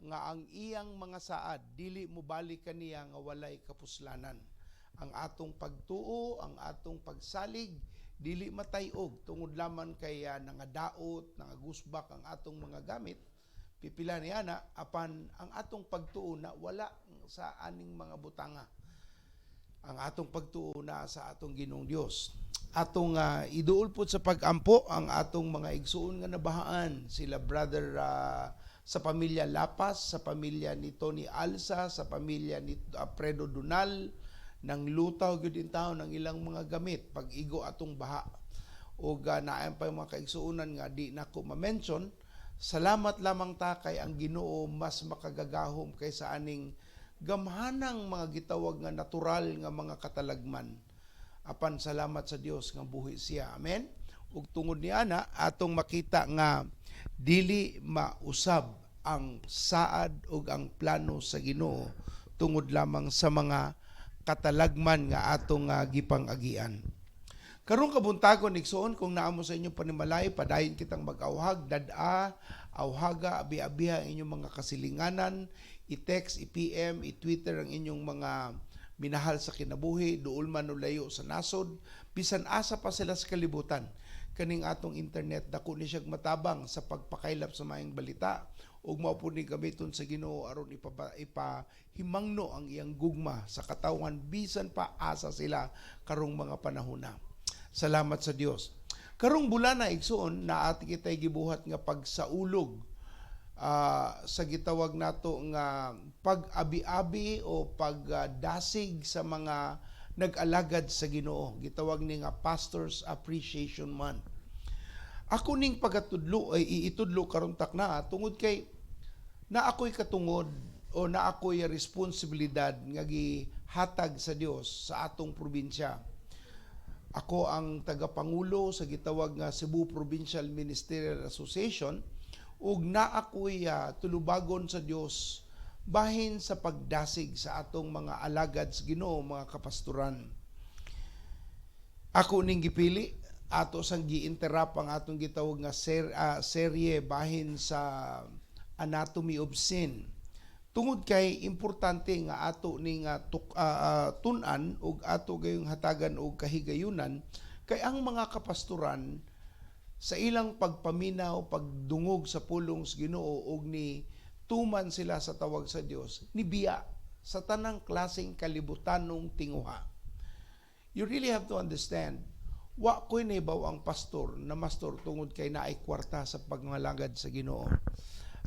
nga ang iyang mga saad dili mobalik kaniya nga walay kapuslanan. Ang atong pagtuo, ang atong pagsalig dili matay-og tungod lamang kay nangadaot, nangagusbak ang atong mga gamit. Pipila ni ana, apan ang atong pagtuo na wala sa aning mga butanga. Ang atong pagtuo na sa atong Ginoong Dios. Atong iduol pod sa pagampo ang atong mga igsuon nga nabahaan, sila brother sa pamilya Lapas, sa pamilya ni Tony Alsa, sa pamilya ni Fredo Dunal, nang lutaw gyud in taon ang ilang mga gamit pag igo atong baha. Ug naa pa yung mga kaigsuonan nga di nako ma-mention. Salamat lamang ta kay ang Ginoo mas makagagahom kaysa aning gamhanang mga gitawag nga natural nga mga katalagman. Apan salamat sa Dios nga buhi siya. Amen. Ug tungod ni ana atong makita nga dili mausab ang saad ug ang plano sa Ginoo tungod lamang sa mga katalagman nga atong gipang-agian. Karong kabuntagon, igsoon, kung naa mo sa inyong panimalay, padayon kitang mag-awhag, dad-a, awhaga, abi-abiha ang inyong mga kasilinganan, i-text, i-PM, i-Twitter ang inyong mga minahal sa kinabuhi, duol man o layo sa nasod, bisan asa pa sila sa kalibutan. Kaning atong internet, dako ni siyang matabang sa pagpakaylap sa maayong balita ug mao po ni gamiton sa Ginoo aron ipahimangno ang iyang gugma sa katawhan bisan pa asa sila karong mga panahona. Salamat sa Dios. Karong bulana, igsuon, naa kitay gibuhat nga pagsaulog sa gitawag nato nga pag-abi-abi o pagdasig sa mga nag-alagad sa Ginoo. Gitawag ni nga Pastors Appreciation Month. Ako ning pagatudlo ay iitudlo karon takna tungod kay na ako'y katungod o na ako'y responsibilidad nga gihatag sa Dios sa atong probinsya. Ako ang tagapangulo sa gitawag nga Cebu Provincial Ministerial Association ug naa ako'y tulubagon sa Dios bahin sa pagdasig sa atong mga alagad sa Ginoo, mga kapastoran. Ako ning gipili, ato sang gi-interrupt ang atong gitawag nga serye bahin sa Anatomy of Sin. Tungod kay importante nga ato ning tun-an ug ato gayong hatagan og kahigayunan kay ang mga kapastoran sa ilang pagpaminaw, pagdungog sa pulong sa Ginoo ug ni tuman sila sa tawag sa Dios, nibiya sa tanang klaseng kalibutanong tinguha. You really have to understand, wa ko'y nahibaw ang pastor na mastor tungod kay naay kwarta sa pangalagad sa Ginoo.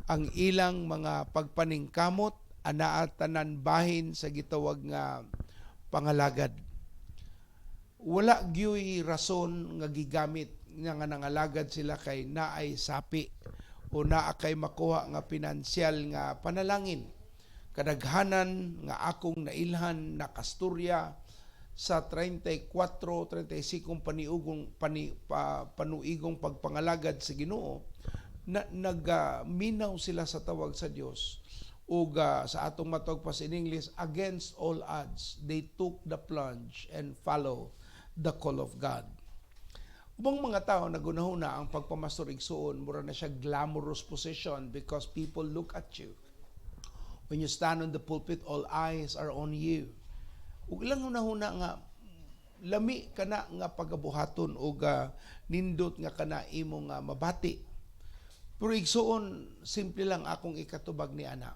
Ang ilang mga pagpaningkamot anaa tanan bahin sa gitawag nga pangalagad. Wala gyoy rason nga gigamit nga nangalagad sila kay naay sapi o naa kay makuha nga pinansyal nga panalangin. Kadaghanan nga akong nailhan, nakasturya sa 34, 35 paniugong panuigong pagpangalagad sa Ginoo na nagminaw sila sa tawag sa Dios ug sa atong matawag pa sa in English, against all odds they took the plunge and follow the call of God. Ubang mga tao nagunahuna ang pagpamastor, igsuon, mura na siya glamorous position because people look at you. When you stand on the pulpit, all eyes are on you. Ug ilang hunahuna nga lami kana nga pagabuhaton og nindot nga kana imo nga mabati. Pero igsuon, simple lang akong ikatubag ni ana.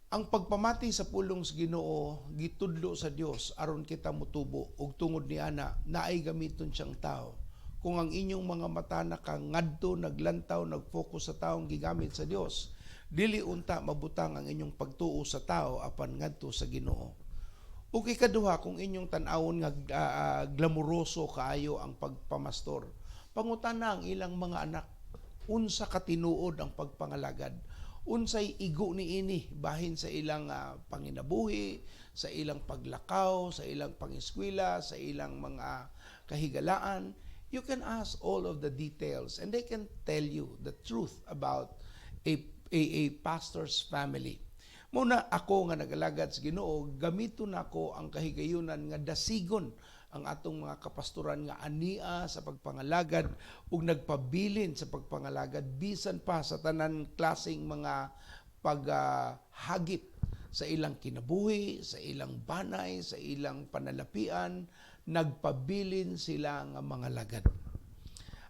Ang pagpamati sa pulong sa Ginoo gitudlo sa Dios aron kita motubo ug tungod ni ana naay gamiton siyang tao. Kung ang inyong mga mata nakangadto, naglantaw, nagfocus sa taong gigamit sa Dios, dili unta mabutang ang inyong pagtuo sa tao apan ngadto sa Ginoo. Ug ikaduha, kung inyong tan-awon nga glamuroso kaayo ang pagpamastor, pangutana ang ilang mga anak unsa katinuod ang pagpangalagad, unsay igo niini bahin sa ilang panginabuhi, sa ilang paglakaw, sa ilang pangiskwela, sa ilang mga kahigalaan. You can ask all of the details and they can tell you the truth about a pastor's family. Mao na ako nga nagalagad sa Ginoo, gamito nako ang kahigayunan nga dasigon ang atong mga kapastoran nga ania sa pagpangalagad ug nagpabilin sa pagpangalagad bisan pa sa tanan klaseng mga paghagit sa ilang kinabuhi, sa ilang banay, sa ilang panalapian, nagpabilin sila nga mga lagad.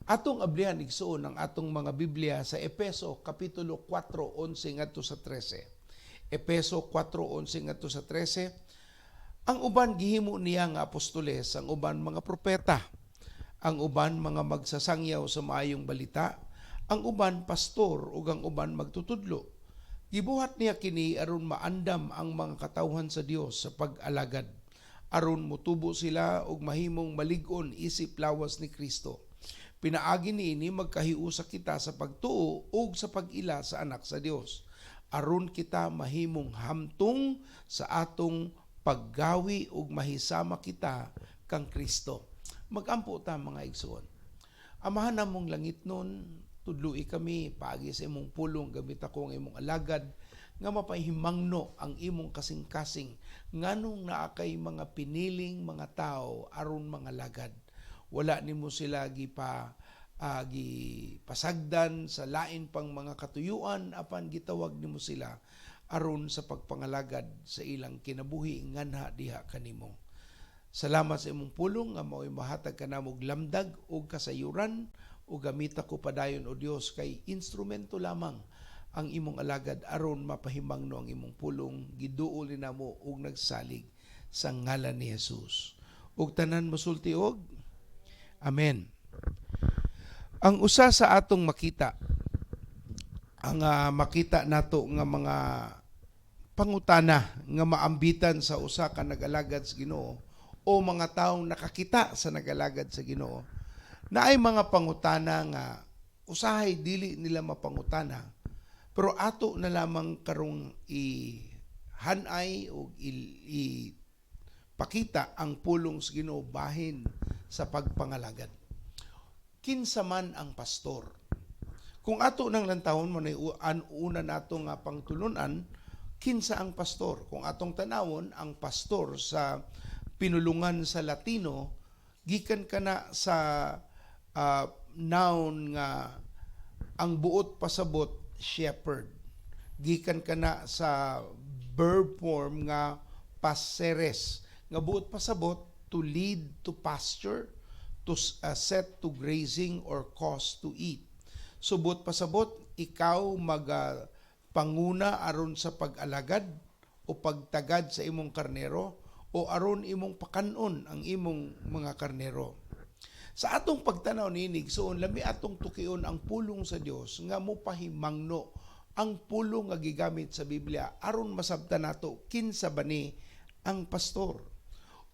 Atong ablihan, igsuon, ang atong mga Biblia sa Epeso kapitulo 4:11 ngadto sa 13. Epeso 4:11 ngadto sa 13. Ang uban gihimo niya nga apostoles, ang uban mga propeta, ang uban mga magsasangyaw sa maayong balita, ang uban pastor ug ang uban magtutudlo. Gibuhat niya kini aron maandam ang mga katawhan sa Dios sa pag-alagad, aron mutubo sila ug mahimong malig-on isip lawas ni Kristo. Pinaagi niini magkahiusa kita sa pagtuo ug sa pag-ila sa Anak sa Dios, aron kita mahimong hamtong sa atong paggawi ug mahisama kita kang Kristo. Magampo ta, mga igsuon. Amahan namong langitnon, tudloi kami paagi sa imong pulong. Gamit ako ang imong alagad nga mapahimangno ang imong kasing-kasing nganong naa kay mga piniling mga tao aron mga lagad. Wala nimo sila gipasagdan sa lain pang mga katuyuan, apan gitawag nimo sila aron sa pagpangalagad sa ilang kinabuhi nganha diha kanimo. Salamat sa imong pulong nga mao'y mahatag kanamo og lamdag ug kasayuran, ug gamita ko padayon, o Dios, kay instrumento lamang ang imong alagad aron mapahimangno ang imong pulong. Giduol ni namo ug nagsalig sa ngalan ni Jesus. Ug tanan mosulti og Amen. Ang usa sa atong makita, ang makita nato nga mga pangutana nga maambitan sa usa ka nagalagad sa Ginoo o mga taong nakakita sa nagalagad sa Ginoo, naay mga pangutana nga usahay dili nila mapangutana, pero ato na lamang karong i-hanay o ipakita ang pulong sa Ginoo bahin sa pagpangalagad. Kinsa man ang pastor? Kung ato nang lantawon mo na una nato nga pangtulunan, kinsa ang pastor? Kung atong tanawon ang pastor sa pinulungan sa Latino, gikan kana sa noun nga ang buot pasabot shepherd. Gikan kana sa verb form nga pasceres nga buot pasabot to lead to pasture, to set to grazing or cause to eat. So buot pasabot, ikaw maga panguna aron sa pag-alagad o pagtagad sa imong karnero o aron imong pakanon ang imong mga karnero. Sa atong pagtanaw niini, igsuon, lami atong tukion ang pulong sa Dios nga mopahimangno ang pulong nga gigamit sa Biblia aron masabtan nato kinsa ba ni ang pastor.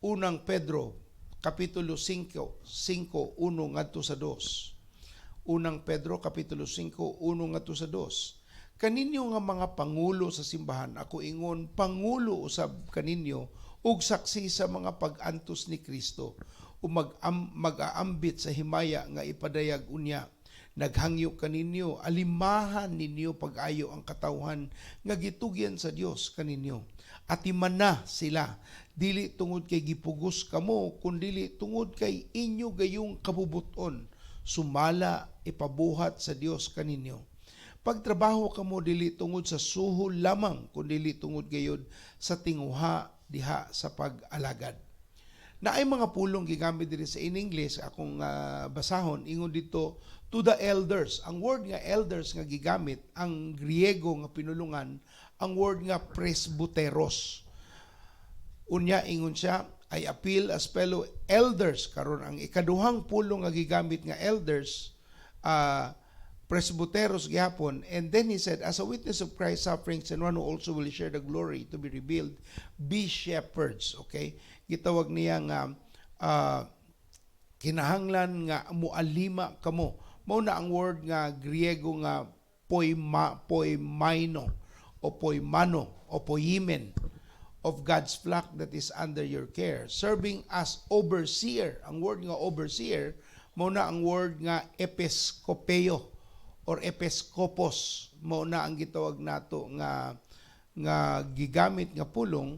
Unang Pedro kapitulo 5, 5:1 ngadto sa 2. Unang Pedro kapitulo 5, 1 ngadto sa 2. Kaninyo nga mga pangulo sa simbahan, ako ingon pangulo usab kaninyo ug saksi sa mga pag-antos ni Kristo ug mag-aambit sa himaya nga ipadayag unya. Naghangyo kaninyo, alimahan ninyo pag-ayo ang katawhan nga gitugyan sa Dios kaninyo. Atimana sila, dili tungod kay gipugos kamo, kundili tungod kay inyo gayong kabubuton sumala ipabuhat sa Dios kaninyo. Pagtrabaho kamo dili tungod sa suhol lamang, kundili tungod gayod sa tinguha diha sa pag-alagad. Naay mga pulong gigamit diri sa in English akong basahon. Ingon dito, "To the elders." Ang word nga elders nga gigamit, ang Griego nga pinulungan, ang word nga presbyteros. Unya ingon siya, "I appeal as fellow elders." Karon ang ikaduhang pulong nga gigamit nga elders, presbyteros gihapon. And then he said, "As a witness of Christ's sufferings and one who also will share the glory to be revealed, be shepherds." Okay? Gitawag niya nga kinahanglan nga mualima kamo. Mao na ang word nga Griego nga poima, poimaino o poimano o poimen of God's flock that is under your care, serving as overseer. Ang word nga overseer, Mao na ang word nga episkopeo or episkopos, mao na ang gitawag nato nga nga gigamit nga pulong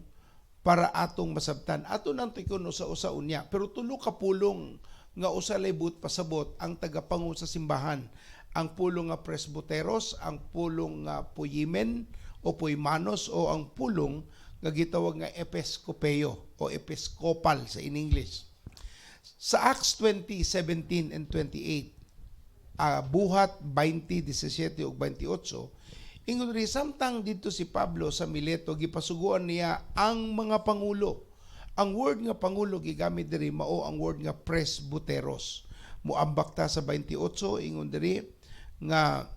para atong masabtan. Ato nang tikon usa-usa unya, pero tulo ka pulong nga usa lay buot pasabot ang tagapangu sa simbahan: ang pulong nga presbyteros, ang pulong nga poimen o poimanos, o ang pulong nga gitawag nga episkopeo o episcopal sa in English. Sa Acts 20:17 and 28, Buhat 20:17 ug 28, ingon ri, samtang didto si Pablo sa Mileto, gipasuguan niya ang mga pangulo. Ang word nga pangulo gigamit diri mao ang word nga presbyteros. Muambak ta sa 28, ingon diri nga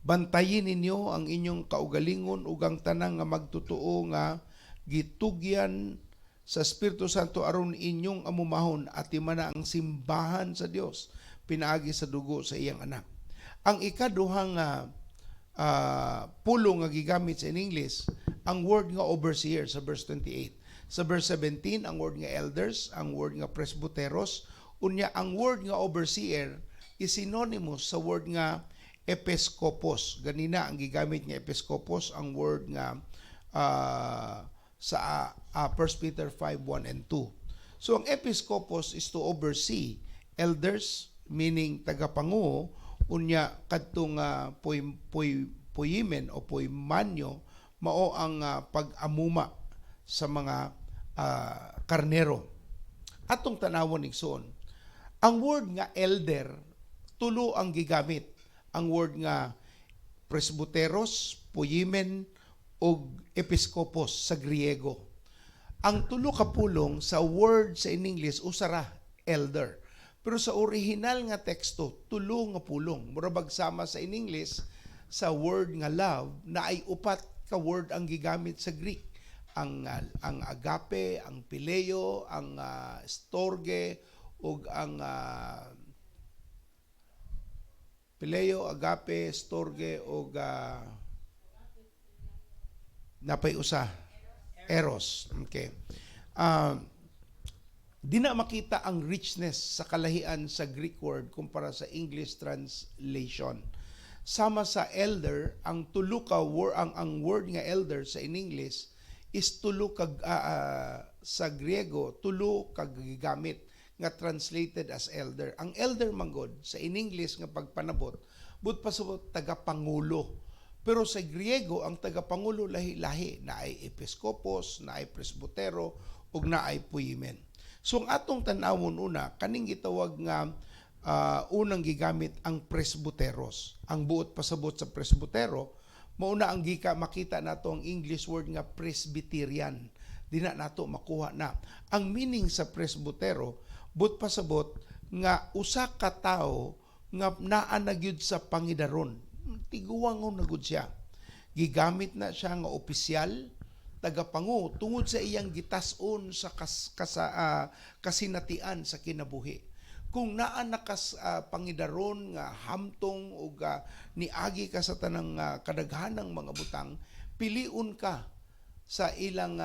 bantayin ninyo ang inyong kaugalingon ug ang tanang nga magtotoo nga gitugyan sa Espiritu Santo aron inyong amumahon at mana ang simbahan sa Dios pinaagi sa dugo sa iyang anak. Ang ikaduhang pulong nga gigamit sa in English, ang word nga overseer sa verse 28. Sa verse 17, ang word nga elders, ang word nga presbyteros, unya ang word nga overseer is synonymous sa word nga episkopos. Ganina ang gigamit nga episkopos, ang word nga sa 1 Peter 5:1 and 2. So ang episkopos is to oversee elders, meaning tagapanguo, unya kadtong poy poy poimen o poimanyo mao ang pag-amuma sa mga karnero. Atong tanawon, igsoon. Ang word nga elder, tulo ang gigamit. Ang word nga presbyteros, poimen ug episkopos sa Griego. Ang tulo ka pulong sa word sa in English usara, elder. Pero sa original nga teksto, tulo nga pulong. Mura bag sama sa in English sa word nga love na ay upat ka word ang gigamit sa Greek. Ang agape, ang phileo, ang storge ug ang phileo, agape, storge ug napay usa, eros. Okay. Di na makita ang richness sa kalahian sa Greek word kumpara sa English translation. Sama sa elder, ang tulo ka word, ang word nga elder sa in English is tulo ka sa Griego, tulo ka gigamit nga translated as elder. Ang elder manggod sa in English nga pagpanabot, but pasabot tagapangulo. Pero sa Griego, ang tagapangulo lahi-lahi, na ay episkopos, na ay presbutero, ug na ay poimen. So ang atong tan-awon una, kaning gitawag nga unang gigamit, ang presbyteros. Ang buot pasabot sa presbutero, mauna ang gika makita nato ang English word nga Presbyterian. Di na nato makuha na. Ang meaning sa presbutero, buot pasabot nga usa ka tawo nga naa na gyud sa pangidaron. Tiguangon na gud siya. Gigamit na siya nga opisyal, tagapangu tungod sa iyang gitas-on sa kasinatian sa kinabuhi. Kung naa na kas pangidaron nga hamtong ug niagi ka sa tanang kadaghanang mga butang, piliun ka sa ilang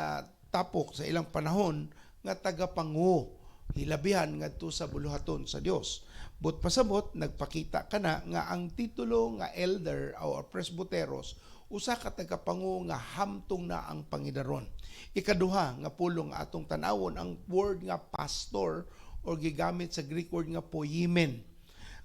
tapok, sa ilang panahon nga tagapangu, hilabihan ngadto sa buluhaton sa Dios. But pasabot nagpakita kana nga ang titulo nga elder o presbyteros, usa ka tagapangu nga hamtong na ang pangidaron. Ikaduha nga pulong atong tan-awon, ang word nga pastor or gigamit sa Greek word nga poimen.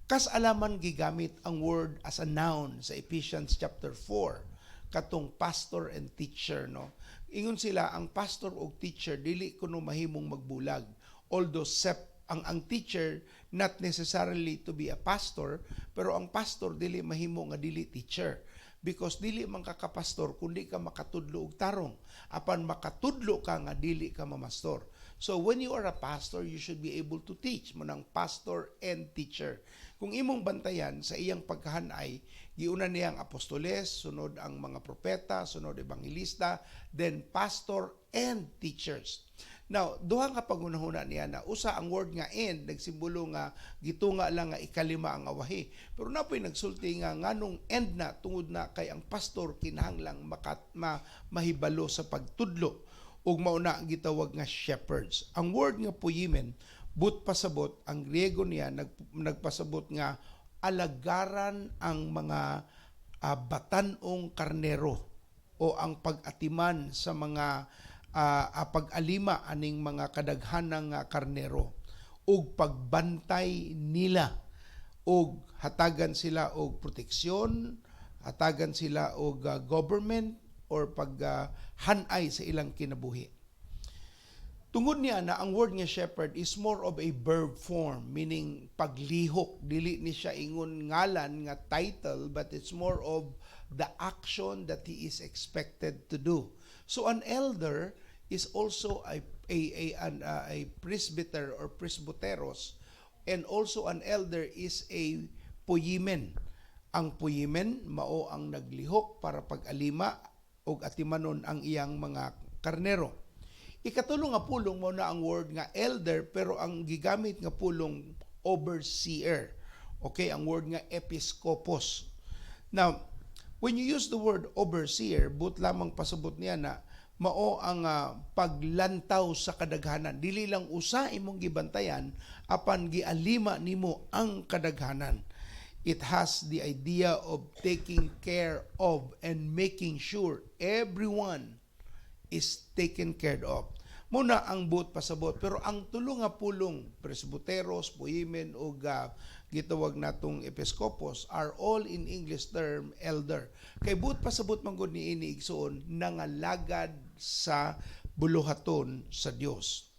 Kas alaman gigamit ang word as a noun sa Ephesians chapter 4, katong pastor and teacher, no? Ingon sila, ang pastor og teacher dili kuno mahimong magbulag, although sep ang teacher not necessarily to be a pastor, pero ang pastor dili mahimo nga dili teacher, because dili man ka kapastor kung di ka makatudlo og tarong, apan makatudlo ka nga dili ka mamastor. So when you are a pastor, you should be able to teach mo ng pastor and teacher. Kung imong bantayan sa iyang pagkahanay, giuna niya ang apostoles, sunod ang mga propeta, sunod ebanghelista, then pastor and teachers. Now, duha nga pagunahuna niya na usa, ang word nga "and" nagsimbolo nga gitunga lang nga ikalima ang awahi. Pero napoy nagsulti nga nganong "and" na, tungod na kay ang pastor kinahanglang mahibalo sa pagtudlo ug mao na ang gitawag nga shepherds. Ang word nga poimen But pasabot, ang Griego niya nagpasabot nga alagaran ang mga batan-ong karnero o ang pag-atiman sa mga pag-alima aning mga kadaghanang karnero ug pagbantay nila og hatagan sila og proteksyon, hatagan sila og government or pag hanay sa ilang kinabuhi. Tungod niya na ang word nga shepherd is more of a verb form, meaning paglihok. Dili ni siya ingon ngalan nga title, but it's more of the action that he is expected to do. So an elder is also a presbyter or presbyteros, and also an elder is a poimen. Ang poimen mao ang naglihok para pag-alima og atimanon ang iyang mga karnero. Ikatulo nga pulong mao na ang word nga elder, pero ang gigamit nga pulong overseer. Okay, ang word nga episkopos. Now, when you use the word overseer, but lamang pasabot niya na mao ang paglantaw sa kadaghanan. Dili lang usa imong gibantayan, apan gialima nimo ang kadaghanan. It has the idea of taking care of and making sure everyone is taken care of. Muna ang buot pasabot, pero ang tulo nga pulong, presbyteros, poimen ug gitawag natong episkopos, are all in English term elder. Kay buot pasabot man gud niini, igsuon, nangalagad sa buluhaton sa Dios.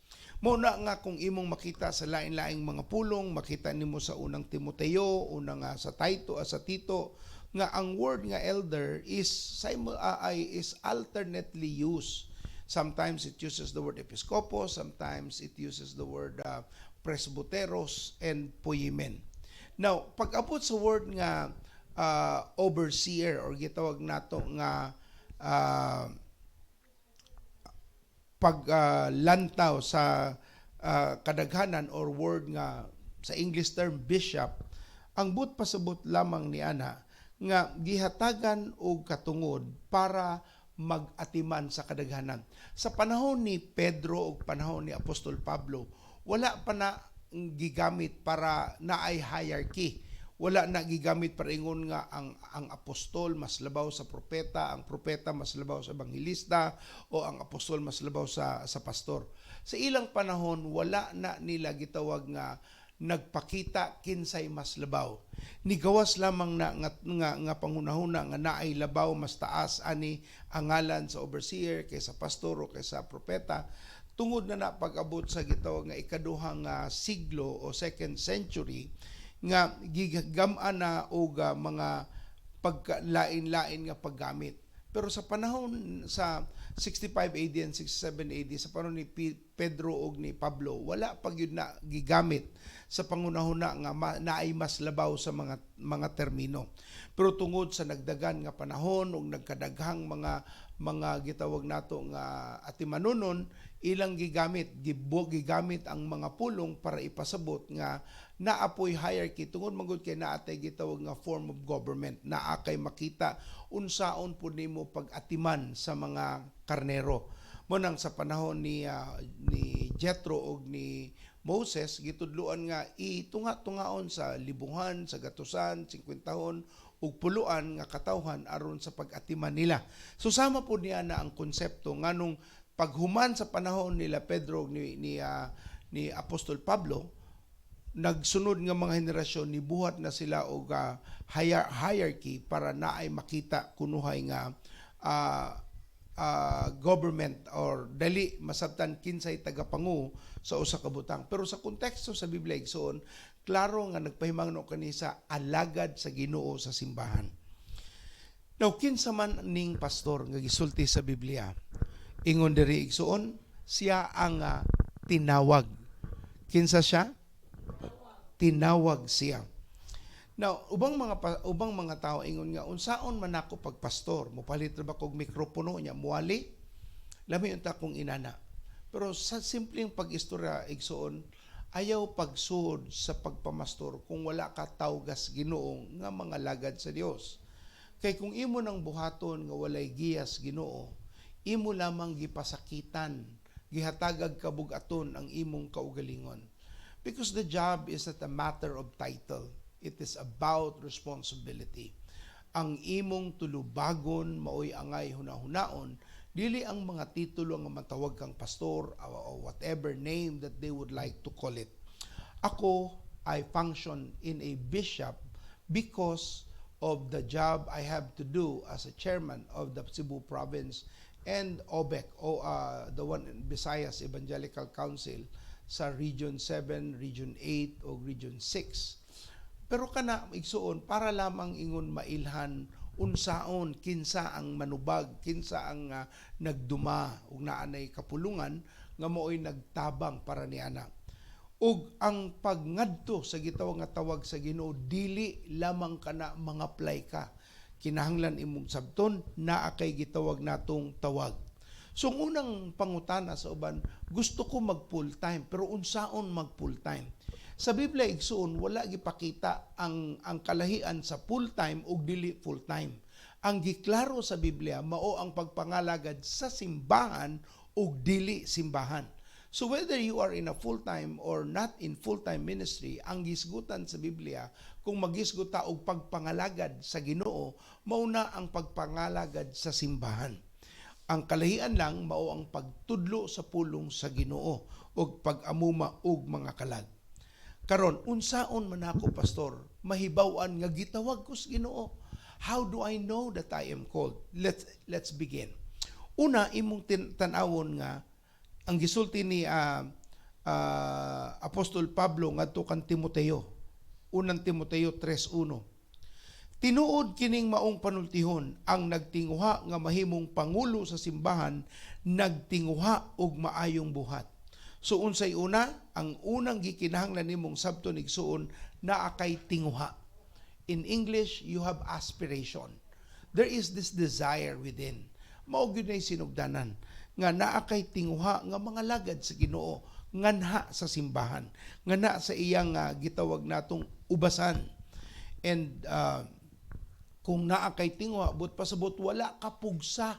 Mao na nga kung imong makita sa lain-laing mga pulong, makita nimo sa Unang Timoteo, unang nga sa Tito, sa Tito, nga ang word nga elder is ay is alternately used. Sometimes it uses the word episkopos, sometimes it uses the word presbyteros and poimen. Now, pag-abot sa word nga overseer or gitawag nato nga paglantaw sa kadaghanan or word nga sa English term bishop, ang but pasabot lamang ni ana nga gihatagan og katungod para mag-atiman sa kadaghanan. Sa panahon ni Pedro ug panahon ni Apostol Pablo, wala pa na gigamit para naay hierarchy. Wala na gigamit para ingon nga ang apostol mas labaw sa propeta, ang propeta mas labaw sa ebanghelista o ang apostol mas labaw sa pastor. Sa ilang panahon, wala na nila gitawag nga nagpakita kinsay mas labaw. Nigawas lamang na nga panghunahuna nga naay labaw, mas taas ani ang ngalan sa overseer kaysa pastor o kaysa propeta, tungod na na pag-abot sa gitawag nga ikaduhang siglo o second century nga gigam-an na og mga pagkalain-lain nga paggamit. Pero sa panahon sa 65 AD and 67 AD, sa panahon ni Pedro ug ni Pablo, wala pa gyud na gigamit sa pangunahuna nga naay mas labaw sa mga termino. Pero tungod sa nagdagan nga panahon ug nagkadaghang mga gitawag nato nga atimanunon, ilang gigamit gigamit ang mga pulong para ipasabot nga naapoy hierarchy, tungod man gud kay naatay gitawag nga form of government, naa kay makita unsaon pud nimo pag-atiman sa mga karnero. Mao nang sa panahon ni Jethro ug ni Moses, gitudloan nga itunga-tungaon sa libuhan, sa gatusan, singkwentahon ug puluan nga katawhan aron sa pag-atiman nila. So sama po niya na ang konsepto nganong paghuman sa panahon nila Pedro ug ni Apostol Pablo, nagsunod nga mga henerasyon, nibuhat na sila og hierarchy para naay makita kunuhay nga government or dali masabtan kinsay tagapangu sa usa ka butang. Pero sa konteksto sa Biblia, igsoon, klaro nga nagpahimangno kani sa alagad sa Ginoo sa simbahan. Now, kinsa man ning pastor nga gisulti sa Biblia? Ingon diri, igsoon, siya ang tinawag. Kinsa siya? Tinawag siya. Now, ubang mga tao ingon nga unsaon man ako pagpastor, mopalit ra ba kog mikropono nya muwali? Lami unta kong inana. Pero sa simpleng pag-istorya, igsoon, ayaw pagsuod sa pagpamastor kung wala ka tawgas Ginoo nga mga lagad sa Dios. Kay kung imo nang buhaton nga walay giyas Ginoo, imo lamang gipasakitan, gihatagag kabugaton ang imong kaugalingon. Because the job is not a matter of title. It is about responsibility. Ang imong tulubagon maoy angay hunahunaon, dili ang mga titulo nga matawag kang pastor or whatever name that they would like to call it. Ako, I function in a bishop because of the job I have to do as a chairman of the Cebu Province and OBEC, o the one in Visayas Evangelical Council sa Region 7, Region 8 o Region 6. Pero kana, igsuon, para lamang ingon mailhan unsaon kinsa ang manubag, kinsa ang nagduma ug naa nay kapulungan nga maoy nagtabang para niana. Ug ang pagngadto sa gitawag nga tawag sa Ginoo, dili lamang kana mga-apply ka. Kinahanglan imong sabton naa kay gitawag natong tawag. So ang unang pangutana sa uban, gusto ko mag full time, pero unsaon mag full time? Sa Biblia, igsuon, wala gipakita ang kalahian sa full time ug dili full time. Ang giklaro sa Biblia mao ang pagpangalagad sa simbahan ug dili simbahan. So whether you are in a full-time or not in full-time ministry, ang gisgutan sa Biblia, kung magisgot ta og pagpangalagad sa Ginoo, mao na ang pagpangalagad sa simbahan. Ang kalahian lang mao ang pagtudlo sa pulong sa Ginoo ug pag-amuma og mga kalag. Karon, unsaon man ako, pastor, mahibaw-an nga gitawag ko sa Ginoo? How do I know that I am called? Let's begin. Una, imong tan-awon nga ang gisulti ni Apostol Pablo ngadto kan Timoteo. Unang Timoteo 3:1. Tinuod kining maong panultihon, ang nagtinguha nga mahimong pangulo sa simbahan nagtinguha og maayong buhat. So unsay una? Ang unang gikinahanglan nimong sabton, igsuon, naa kay tinguha. In English, you have aspiration. There is this desire within. Mao gyud nay sinugdanan nga naa kay tinguha nga mga lagad sa Ginoo nganha sa simbahan, ngana sa iyang gitawag natong ubasan. And kung naa kay tinguha, but pasabot wala ka pugsa,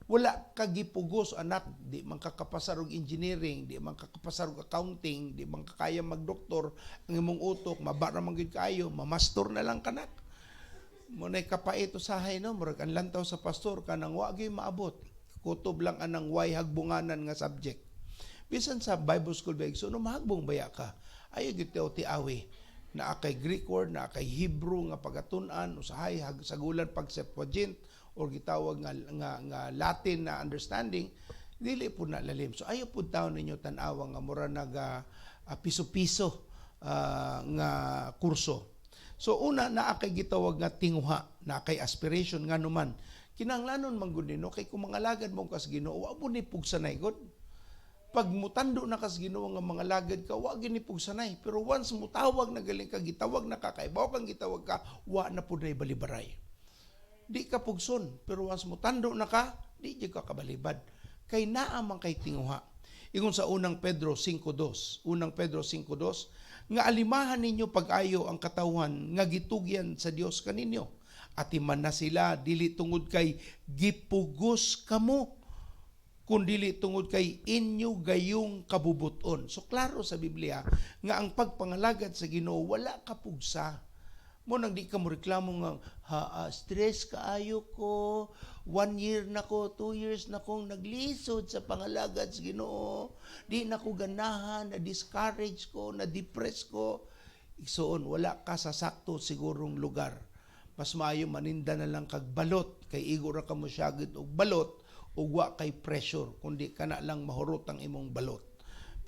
wala ka gipugos, anak, di man ka kapasar og engineering, di man ka kapasar og accounting, di man ka kaya magdoktor, ang imong utok maba ra man gyud kaayo, mamastor na lang kanak. Mao nay kapait usahay, no? Murag ang lantaw sa pastor kanang wa gyud maabot, kutob lang anang way hagbunganan nga subject. Bisan sa Bible school ba, so no, mahagbong baya ka, ayo gyud tiawi naa kay Greek word, naa kay Hebrew nga pagatun-an, usahay sagulan pag Septuagint or gitawag nga Latin na understanding, dili pud na lalim. So ayo pud taon ninyo tan-awa nga mura naga piso-piso nga kurso. So una, naa kay gitawag nga tinguha, naa kay aspiration. Nga numan kinahanglanon man gud nino, kay kung mangalagad mo kas Ginoo, wa mo ni pugsanay gud. Pag mutando na kas Ginoo nga mga lagad ka, wa gini pugsanay. Pero once mutawag na galing ka, gitawag na ka, kay kang gitawag ka, wa na pud nay balibaray. Di ka pugson, pero once mutando na ka, di jud ka kabalibad. Kay naa man kay tinguha. Ingon sa Unang Pedro 5:2, Unang Pedro 5:2, nga alimahan ninyo pag-ayo ang katawhan nga gitugyan sa Dios kaninyo. Atiman na sila dili tungod kay gipugos kamo, kundili tungod kay inyo gayong kabubuton. So klaro sa Biblia nga ang pagpangalagad sa Ginoo wala kapugsa. Mao nang di ka mo reklamo nga ha, stress kaayo ko, 1 year na ko, 2 years na kong naglisod sa pangalagad sa Ginoo. Di na ko ganahan, na discourage ko, na depress ko. Igsuon, wala ka sa sakto sigurong lugar. Mas maayo maninda na lang kag balot kay igo ra ka mo syagit og balot ug wa kay pressure kundi kana lang mahurot ang imong balot.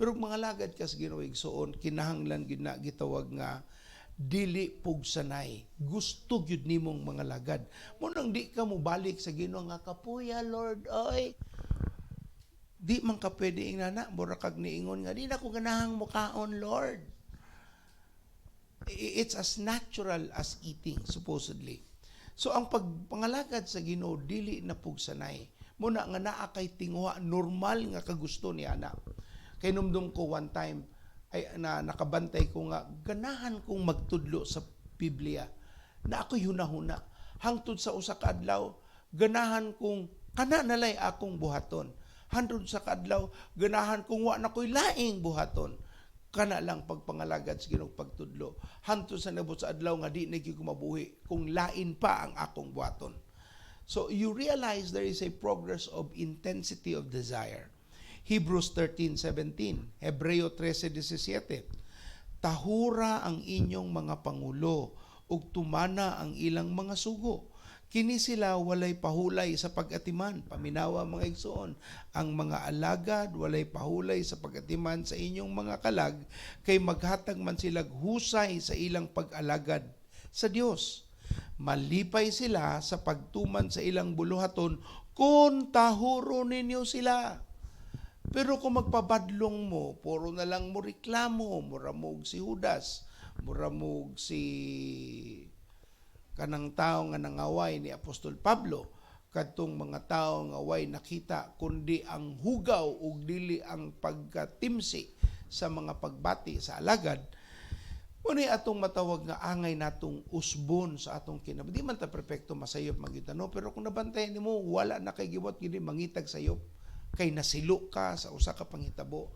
Pero kung mga lagad ka sa Ginoo, igsuon, kinahanglan gyud na gitawag nga dili pugsanay. Gusto gyud nimong mga lagad. Mao nang di ka mo balik sa Ginoo nga kapuya, Lord, oy. Di man ka pwede ingana, mura kag niingon nga di na ko ganahang mukaon, Lord. It's as natural as eating, supposedly. So ang pagpangalagad sa Ginoo dili na pugsanay. Mao na nga naa kay tinguha, normal nga kagusto ni ana. Kay numdum ko one time ay na nakabantay ko nga ganahan kong magtudlo sa Biblia. Na ako'y hunahuna. Hangtod sa usa ka adlaw, ganahan kong kana nalay akong buhaton. Hangtod sa kadlaw, ganahan kong wa na ko'y laing buhaton. Kana lang pagpangalagad sa Ginoo, pagtudlo. Hantod sa nabot sa adlaw nga di na gyud ko mabuhi kung lain pa ang akong buhaton. So you realize there is a progress of intensity of desire. Hebrews 13:17, Hebreo 13:17. Tahura ang inyong mga pangulo ug tumana ang ilang mga sugo. Kini sila walay pahulay sa pag-atiman. Paminawa, mga igsoon. Ang mga alagad walay pahulay sa pag-atiman sa inyong mga kalag kay maghatag man silag husay sa ilang pag-alagad sa Dios. Malipay sila sa pagtuman sa ilang buluhaton kung tahuro ninyo sila. Pero kung magpabadlong mo, puro na lang mo reklamo, mura mo'g si Judas, mura mo'g si kanang tao nga nangaway ni Apostol Pablo, kadtong mga tao nga way nakita kundi ang hugaw ug dili ang pagkatimsi sa mga pagbati sa alagad, mao atong matawag nga angay natong usbon sa atong kinabuhi. Di man ta perpekto, masayop man gyud no, pero kung nabantayan nimo, wala na kay gibuhat gini mangitag sayop kay nasilo ka sa usa ka panghitabo.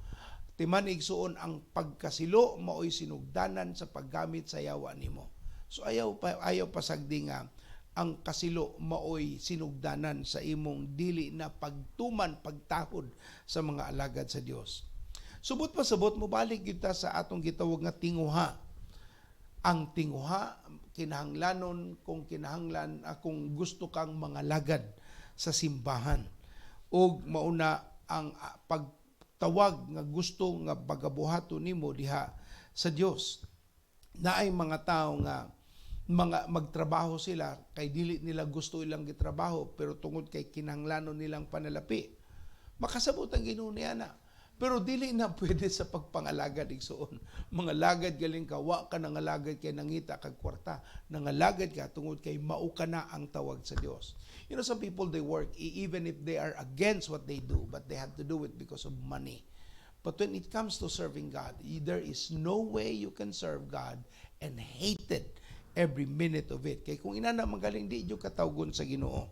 Timan, igsuon, ang pagkasilo maoy sinugdanan sa paggamit sa yawa nimo. So ayaw pasagdi nga ang kasilo maoy sinugdanan sa imong dili na pagtuman, pagtahod sa mga alagad sa Dios. Subot pa sabot, mobalik gyud ta sa atong gitawag nga tinguha. Ang tinguha kinahanglanon kung kinahanglan kung gusto kang mangalagad sa simbahan ug mauna ang pagtawag nga gusto nga pagabuhaton nimo diha sa Dios. Naay mga tao nga mga magtrabaho sila kay dili nila gusto ilang gitrabaho, pero tungod kay kinahanglanon nilang panalapi. Makasabot ang Ginoo niya na. Pero dili na pwede sa pagpangalagad, igsuon. Mangalagad galing ka, wa ka nangalagad kay nangita kag kwarta. Nangalagad ka tungod kay mao ka na ang tawag sa Dios. Some people, they work even if they are against what they do, but they have to do it because of money. But when it comes to serving God, there is no way you can serve God and hate it every minute of it. Kay kung inana magaling, di jud ka tawgon sa Ginoo.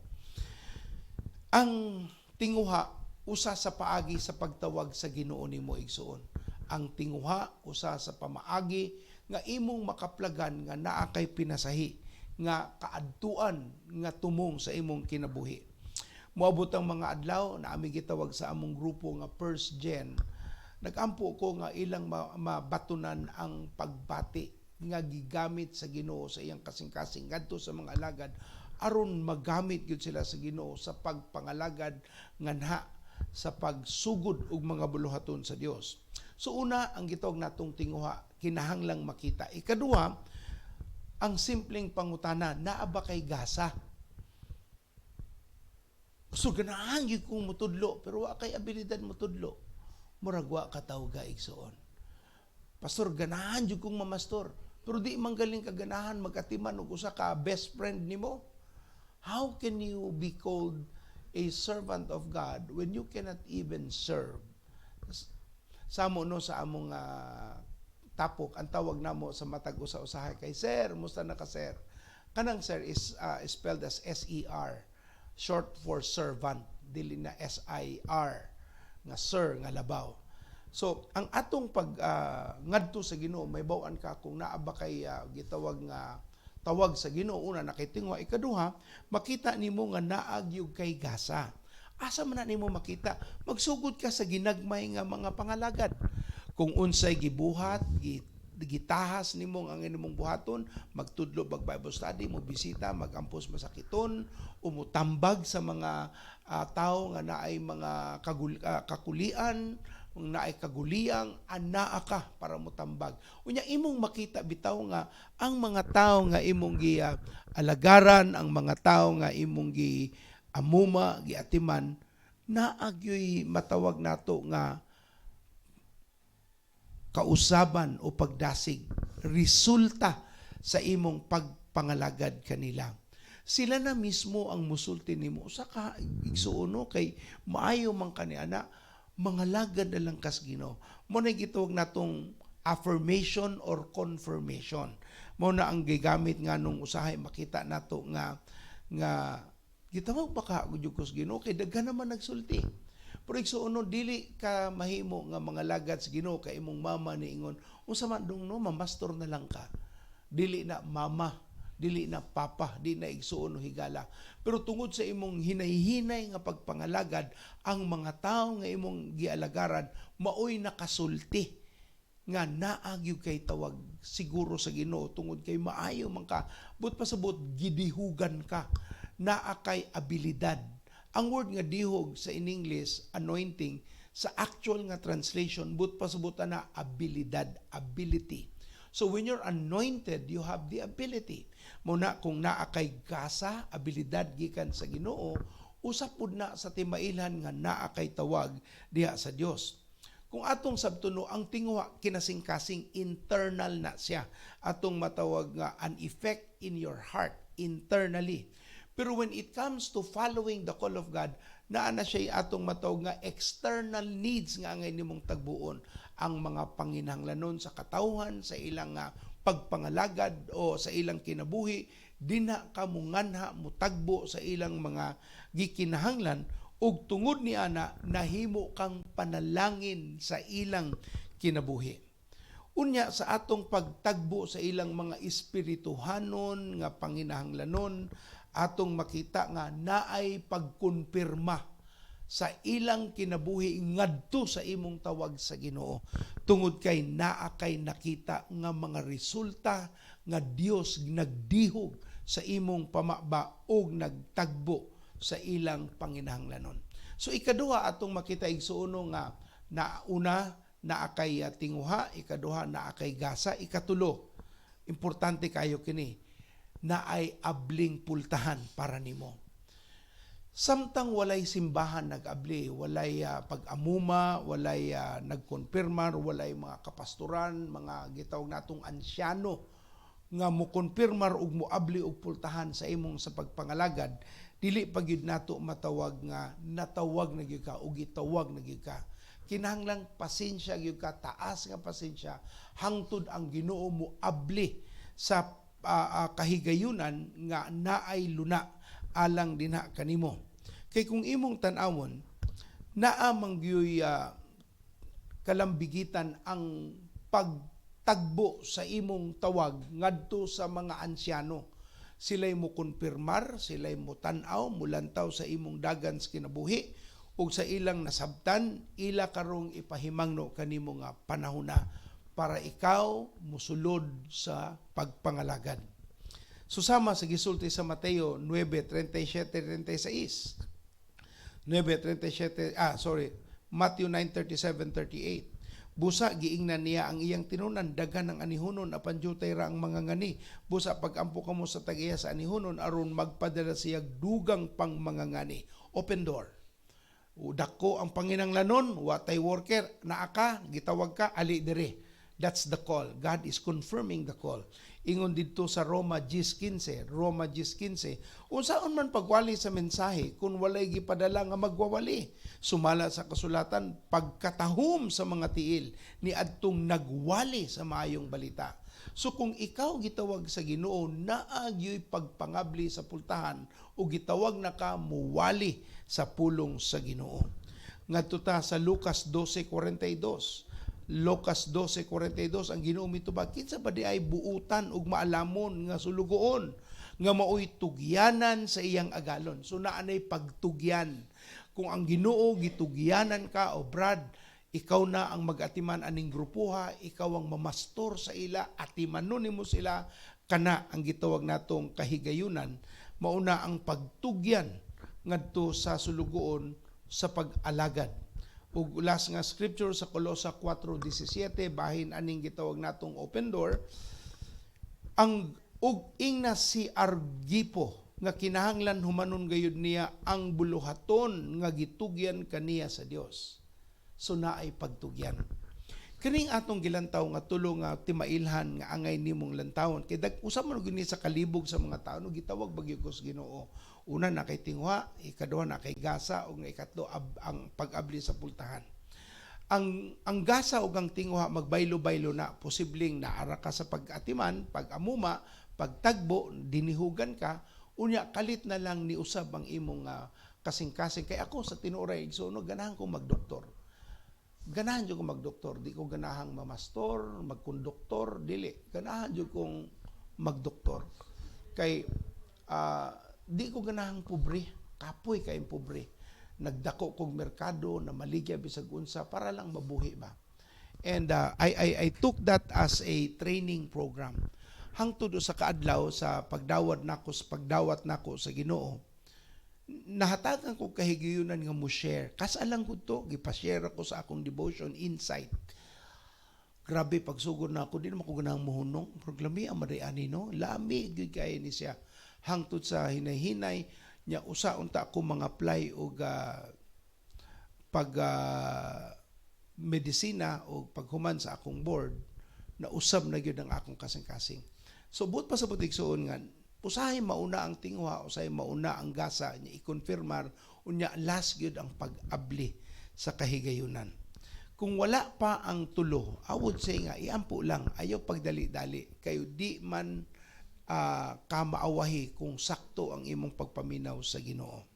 Ang tinguha usa sa paagi sa pagtawag sa Ginoo nimo, igsuon. Ang tinguha usa sa pamaagi nga imong makaplagan nga naa kay pinasahi nga kaadtuan nga tumong sa imong kinabuhi. Moabot ang mga adlaw na aming gitawag sa among grupo nga first gen. Nagampo ko nga ilang mabatunan ang pagbati nga gigamit sa Ginoo sa iyang kasing-kasing ngadto sa mga alagad aron magamit gyud sila sa Ginoo sa pagpangalagad nganha sa pagsugod og mga buluhaton sa Dios. So una, ang gitawag natong tinguha, kinahanglang makita. Ikaduha, ang simpleng pangutana, naa ba kay gasa? So ganahan gyud kong mutudlo pero wa kay abilidad mutudlo. Murag wa ka tawga, igsuon. Pastor, ganahan jud kong mamastor. Pero di man galing ka ganahan magatiman og usa ka best friend nimo. How can you be called a servant of God when you cannot even serve? Samo no sa among tapok, ang tawag namo sa matag usa-usahay kay "Sir, musta na ka, sir?" Kanang "sir" is spelled as SER, short for servant, dili na SIR nga sir nga labaw. So, ang atong pag ngadto sa Ginoo, mahibaw-an ka kung naa ba kay gitawag nga tawag sa Ginoo. Una, naa kay tinguha. Ikaduha, makita nimo nga naa gyud kay gasa. Asa man na nimo makita? Magsugod ka sa ginagmay nga mga pangalagad. Kung unsay gibuhat, gitahas nimo ang imong buhaton, magtudlo, mag Bible study, mo bisita, magampos masakiton, umutambag sa mga tao nga naay mga kakulian, kung naay kaguliyang, anaa ka para motambag. Unya imong makita bitaw nga ang mga tao nga imong gi alagaran, ang mga tao nga imong gi amuma, giatiman, naa gyoy matawag nato nga kausaban o pagdasig, resulta sa imong pagpangalagad kanila. Sila na mismo ang musulti nimo usa ka igsuon no, kay maayo man kani ana, mangalagad na lang kas Ginoo. Mao na gitawag natong affirmation or confirmation. Mao na ang gigamit nga nung usahay makita nato nga nga gitawag ba ka gyud ko sa Ginoo kay daghan naman nagsulti. Pero igsuon no, dili ka mahimo nga mangalagad sa Ginoo kay imong mama niingon, "Unsa man dong no, mamastor na lang ka." Dili na mama, dili na papa, di na igsuon o higala. Pero tungod sa imong hinay-hinay nga pagpangalagad, ang mga tawo nga imong gialagaran maoy nakasulti nga naa gyud kay tawag siguro sa Ginoo tungod kay maayo man ka, but pasabot gidihugan ka, naa kay abilidad. Ang word nga dihog sa in English, anointing, sa actual nga translation, but pasabot na abilidad, ability. So when you're anointed, you have the ability. Mao na kung naa kay gasa, abilidad gikan sa Ginoo, usap pud na sa timailhan nga naa kay tawag diha sa Dios. Kung atong sabton no, ang tinguha kinasing-kasing internal na siya. Atong matawag nga an effect in your heart internally. Pero when it comes to following the call of God, naa na siya atong matawag nga external needs nga angay nimong tagbuon. Ang mga panginahanglanon sa katawhan, sa ilang nga pagpangalagad o sa ilang kinabuhi, dinha ka munganha, mutagbo sa ilang mga gikinahanglan ug tungod ni ana nahimo kang panalangin sa ilang kinabuhi. Unya sa atong pagtagbo sa ilang mga espirituhanon nga panginahanglanon, atong makita nga naay pagkumpirma sa ilang kinabuhi ngadto sa imong tawag sa Ginoo tungod kay naa kay nakita nga mga resulta nga Dios nagdihog sa imong pamaba ug nagtagbo sa ilang panginahanglanon. So ikaduha atong makita, igsuono, nga na una naa kay tinguha, ikaduha naa kay gasa, ikatulo, importante kayo kini, naay abling pultahan para nimo. Samtang walay simbahan nag-abli, walay pag-amuma, walay nagkonfirmar, walay mga kapastoran, mga gitawag natong ansyano nga mo konfirmar ug moabli og pultahan sa imong sa pagpangalagad, dili pa gyud nato matawag nga natawag na gyud ka o gitawag na gyud ka. Kinahanglang pasensya gyud ka, taas nga pasensya hangtod ang Ginoo mo abli sa kahigayunan nga naay luna alang dinha kanimo. Kay kung imong tan-awon, naa man gyuy kalambigitan ang pagtagbo sa imong tawag ngadto sa mga ansyano. Sila'y mo kumpirmar, sila'y mo tan-aw, mulantaw sa imong dagan sa kinabuhi, ug sa ilang nasabtan, ila karong ipahimangno kanimo nga panahon na para ikaw musulod sa pagpangalagad. So sama sa gisulti sa Mateo 9:37-36. 9:37, ah sorry, Matthew 9:37-38. Busa giingnan niya ang iyang tinunan, "Daghan ang anihunon apan jutay ra ang mga ngani. Busa pagampo kamo sa tag-iya sa anihunon aron magpadala siya dugang pang mga ngani." Open door. O, dako ang panginanglanon, watay worker, naa ka, gitawag ka, ali dire. That's the call. God is confirming the call. Ingon didto sa Roma 10:15, Roma 10:15, unsaon man pagwali sa mensahe kung walay gipadala nga magwawali? Sumala sa kasulatan, pagkatahom sa mga tiil ni adtong nagwali sa maayong balita. So kung ikaw gitawag sa Ginoo, naa gyoy pagpangabli sa pultahan o gitawag na ka muwali sa pulong sa Ginoo. Ngadto ta sa Lucas 12:42. Lucas 12:42, ang Ginoo mitubag, "Kinsa ba diay buutan ug maalamon nga sulugoon nga maoy tugyanan sa iyang agalon?" So naa nay pagtugyan. Kung ang Ginoo gitugyanan ka o Brad, ikaw na ang mag-atiman aning grupuha, ikaw ang mamastor sa ila, atimanon nimo sila, kana ang gitawag natong kahigayunan, mauna ang pagtugyan ngadto sa sulugoon sa pag-alagad. Ug last nga scripture sa Colosa 4:17, bahin aning gitawag natong open door, ang ug ingna si Arquipo nga kinahanglan humanon gayud niya ang buluhaton nga gitugyan kaniya sa Dios. So naay pagtugyan. Kining atong gilantaw nga tulo nga timailhan nga angay nimong lantawon kay dag usa man gyud ni sa kalibog sa mga tao no, gitawag ba gyud ko sa Ginoo? Una na kay tinguha, ikaduha na kay gasa, ug ikatlo ang pag-abli sa pultahan. Ang gasa ug ang tinguha magbaylo-baylo na. Posibleng naara ka sa pag-atiman, pag-amuma, pagtagbo, dinihugan ka, unya kalit na lang ni usab ang imong Kasing-kasing kay ako sa tinuoray, igsoon, no, ganahan ko magdoktor. Ganahan jud ko magdoktor, di ko ganahang mamastor, magkonduktor, dili. Ganahan jud kong magdoktor. Kay di ko ganahang pobre, kapoy kayong pobre. Nagdako kog merkado na maligya bisag unsa para lang mabuhi ba. And I took that as a training program. Hangtod sa kaadlaw sa pagdawat nako sa pagdawat nako sa Ginoo, nahatagan ko kahigayunan nga mo share. Kasalang ko to, gipa-share ako sa akong devotion insight. Grabe pagsugod na ako, di naman ko ganahang muhunong. Pero lami ang ani, no? Lami gyud kaayo ni siya. Hangtod sa hinay-hinay nya usa unta ko mga apply og pag medisina o paghuman sa akong board na usab na gyud ang akong kasing-kasing. So buot pa sa igsoon nga usahay mauna ang tinguha, usahay mauna ang gasa nya i-confirmar, unya last gyud ang pag-abli sa kahigayunan. Kung wala pa ang tulo, I would say nga iampo lang, ayaw pagdali-dali kayo di man ka maawahi kung sakto ang imong pagpaminaw sa Ginoo.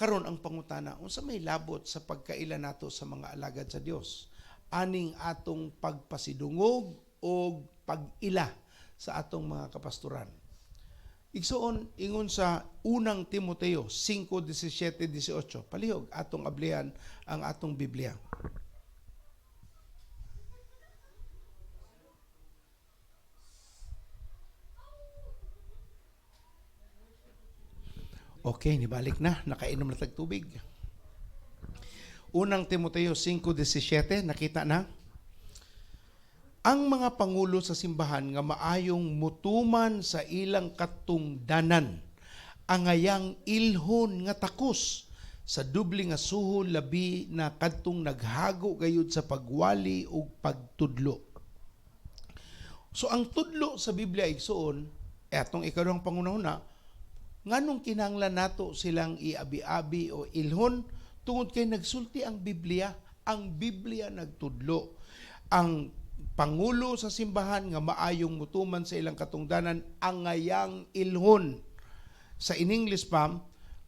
Karon ang pangutana, unsa may labot sa pagkaila nato sa mga alagad sa Dios? Aning atong pagpasidungog o pag-ila sa atong mga kapastoran. Igsoon, ingon sa Unang Timoteo 5:17 18. Palihog atong ablihan ang atong Biblia. Okay, nibalik na. Nakainom na tag tubig. Unang Timoteo 5:17, nakita na? Ang mga pangulo sa simbahan nga maayong mutuman sa ilang katungdanan, angayang ilhon nga takos sa doble nga suhol, labi na kadtong naghago gayud sa pagwali ug pagtudlo. So ang tudlo sa Biblia, igsoon, etong ikaduhang pangunahuna, nganong kinahanglan nato silang iabi-abi o ilhon? Tungod kay nagsulti ang Biblia, ang Biblia nagtudlo. Ang pangulo sa simbahan nga maayong mutuman sa ilang katungdanan, angayang ilhon. Sa in English pa,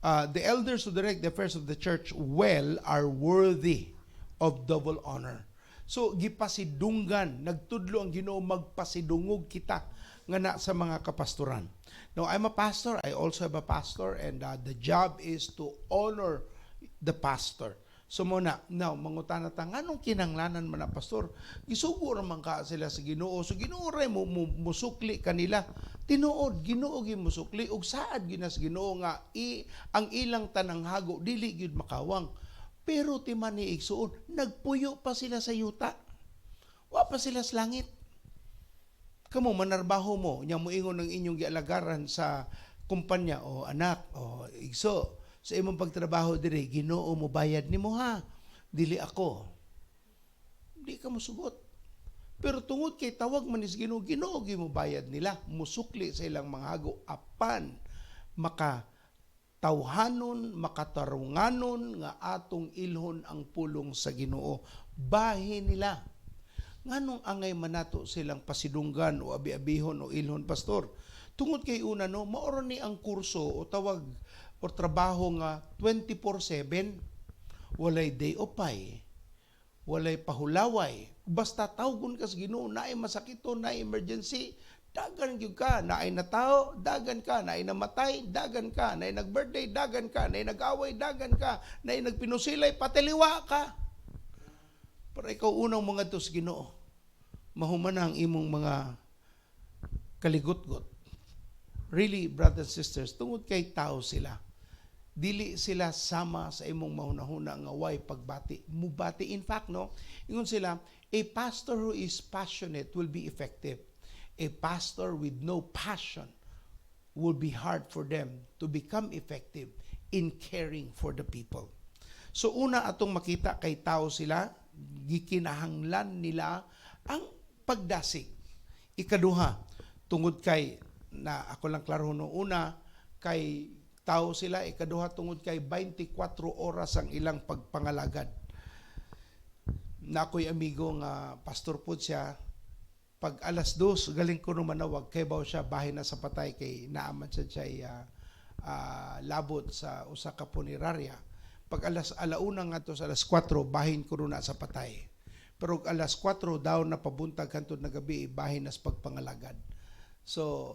"The elders who direct the affairs of the church well are worthy of double honor." So gipasidunggan, nagtudlo ang Ginoo magpasidungog kita nga na sa mga kapastoran. Now, I'm a pastor, I also have a pastor, and the job is to honor the pastor. So mo na, now, mangutana ta, nganong kinanglanan man na, pastor? Gisugo raman ka sila sa Ginoo. So Ginoo ra mo musukli kanila. Tinuod, Ginoo gyud musukli ug saad gyud na sa Ginoo nga ang ilang tanang hago dili gyud makawang. Pero timan ni igsuon, nagpuyo pa sila sa yuta. Wa pa sila sa langit. Kamo manarbaho mo, nya moingon ng inyong gialagaran sa kumpanya, "O anak, o igso, sa imong pagtrabaho diri, Ginoo mo bayad nimo ha. Dili ako." Di ka mosugot. Pero tungod kay tawag man is Ginoo, Ginoo gyud mo bayad nila, musukli sa ilang mga hago apan maka tawhanon, makatarunganon nga atong ilhon ang pulong sa Ginoo. Bahin nila. Nganong angay man nato silang pasidunggan o abi-abihon o ilhon, pastor? Tungod kay una, no, maoro ni ang kurso o tawag o trabaho nga 24/7, walay day off ay, walay pahulaway. Basta tawgon ka sa Ginoo, naay masakiton, naay emergency, dagan gyud ka, naay natao, dagan ka, naay namatay, dagan ka, naay nag-birthday, dagan ka, naay nag-away, dagan ka, naay nagpinusilay, patiliwa ka. Para ikaw unang mga sa Ginoo, mahuman na ang imong mga kaligutgot. Really, brothers and sisters, tungod kay tao sila, dili sila sama sa imong mahunahuna nga way pagbati. Mubati. In fact, no, ingon sila, a pastor who is passionate will be effective. A pastor with no passion will be hard for them to become effective in caring for the people. So una atong makita kay tao sila, gikinahanglan nila ang pagdasig. Ikaduha, tungod kay na ako lang klaro no, una kay tao sila, ikaduha tungod kay 24 oras ang ilang pagpangalagad. Na ako'y amigo nga pastor po siya, pag alas 2 galing ko no manawag, kay baw siya bahin na sa patay kay naaman siya siya. labot sa usa ka punerarya. Pag alas alauna ngadto sa alas 4, bahin ko na sa patay. Pero og alas 4 daw na pabuntag hantod na gabi, bahin nas pagpangalagad. So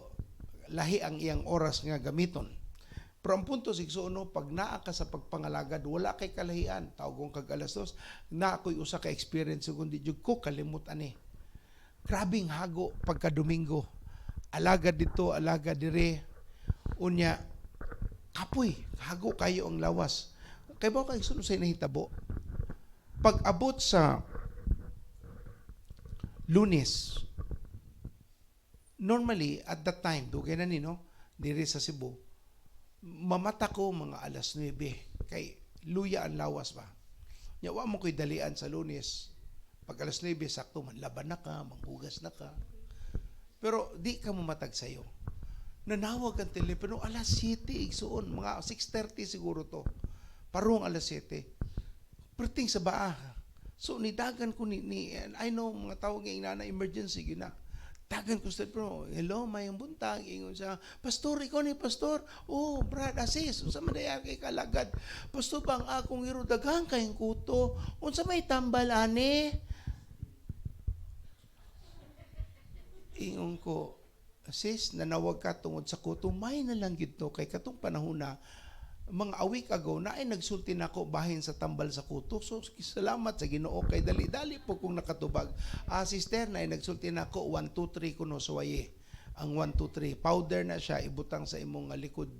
lahi ang iyang oras nga gamiton. Pero ang punto igsuon no, pag naa ka sa pagpangalagad, wala kay kalahian. Tawgon kag alas 2, na ako'y usa ka experience kung di jud ko kalimot ani. Grabing hago pagka Domingo. Alagad dito, alagad dire. Unya, kapoy, hago kayo ang lawas. Kay ba kay sunod sa nahitabo? Pag abot sa Lunes, normally at that time, dugay na ni no, diri sa Cebu, mamata ko mga alas 9 kay luya ang lawas ba. Nya wa mo ko'y dalian sa Lunes. Pag alas 9 sakto manlaban na ka, manghugas na ka. Pero di ka mamatag sayo. Nanawag ang telepono alas 7 igsuon, mga 6:30 siguro to. Parong alas 7. Perting sa baa. So nidagan ko ni I know mga tawag nga ingana emergency gyud na. Dagan ko sa telepono, "Hello, mayong buntag." Ingon siya, "Pastor, ikaw ni pastor?" "Oh, Brad Asis, unsa man diay kay kalagad?" "Pastor, bang akong iro daghan kayong kuto. Unsa may tambal ani?" Ingon ko, "Sis, nanawag ka tungod sa kuto, may na lang gid to kay katong panahon na mga a week ago na ay nagsulti nako bahin sa tambal sa kuto. So salamat sa Ginoo kay dali-dali po kong nakatubag." "Ah, sister, na ay nagsulti nako 1 2 3 kuno suwaye." Ang 1 2 3 powder na siya, ibutang sa imong likod,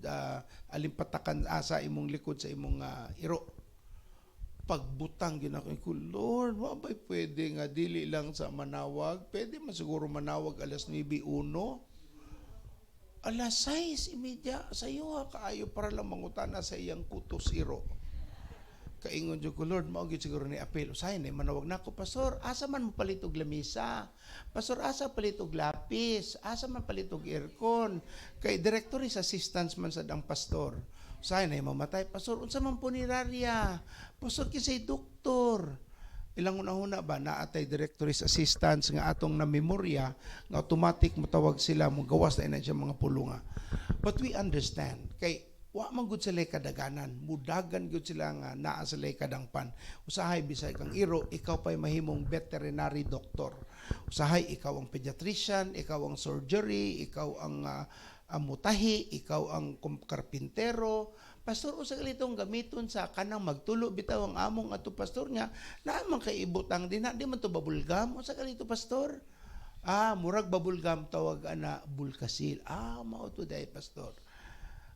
alimpatakan sa imong likod, sa imong iro. Pagbutang gyud ako ko, "Lord, wa ba'y pwede nga dili lang sa manawag? Pwede man siguro manawag alas 9:01." Alas 6:30 sayo ha kaayo para lang mangutana sa iyang kutos iro. Kaingon jud ko, "Lord, mao gyud siguro ni apel." Usahay na manawag nako, "Pastor, asa man mo palit og lamisa? Pastor, asa palit og lapis? Asa man palit og aircon?" Kay director's assistance man sad ang pastor. Usahay na mamatay, "Pastor, unsa man punerarya? Pastor, kinsay doktor?" Ilang una-una ba naa tay director's assistance nga atong na memorya nga automatic motawag sila, mo gawas na ina siya mga pulunga. But we understand kay wa man gud sila kadaganan, mudagan gud sila nga naa sila kadangpan. Usahay bisay kang iro, ikaw pa'y mahimong veterinary doctor. Usahay ikaw ang pediatrician, ikaw ang surgery, ikaw ang mutahi, ikaw ang karpintero. "Pastor, usa galitong gamiton sa kanang magtulo bitaw ang among ato, pastor, nga naa man kay ibutang dinha, di man to bubble gum? Usa galito, pastor?" "Ah, murag bubble gum, tawag ana bulkasil." "Ah, mao to day, pastor."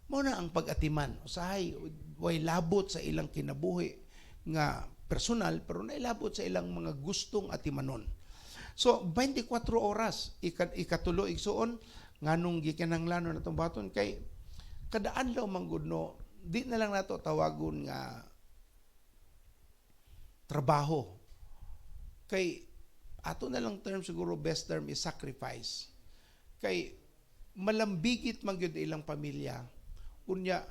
Mao na ang pag-atiman. Usahay way labot sa ilang kinabuhi nga personal pero nailabot sa ilang mga gustong atimanon. So 24 oras. Ikatulo igsuon, nganong gikinahanglanon natong baton, kay kada adlaw man gud no, di na lang nato tawagon nga trabaho. Kay ato na lang term siguro, best term is sacrifice. Kay malambigit man gyud ilang pamilya. Unya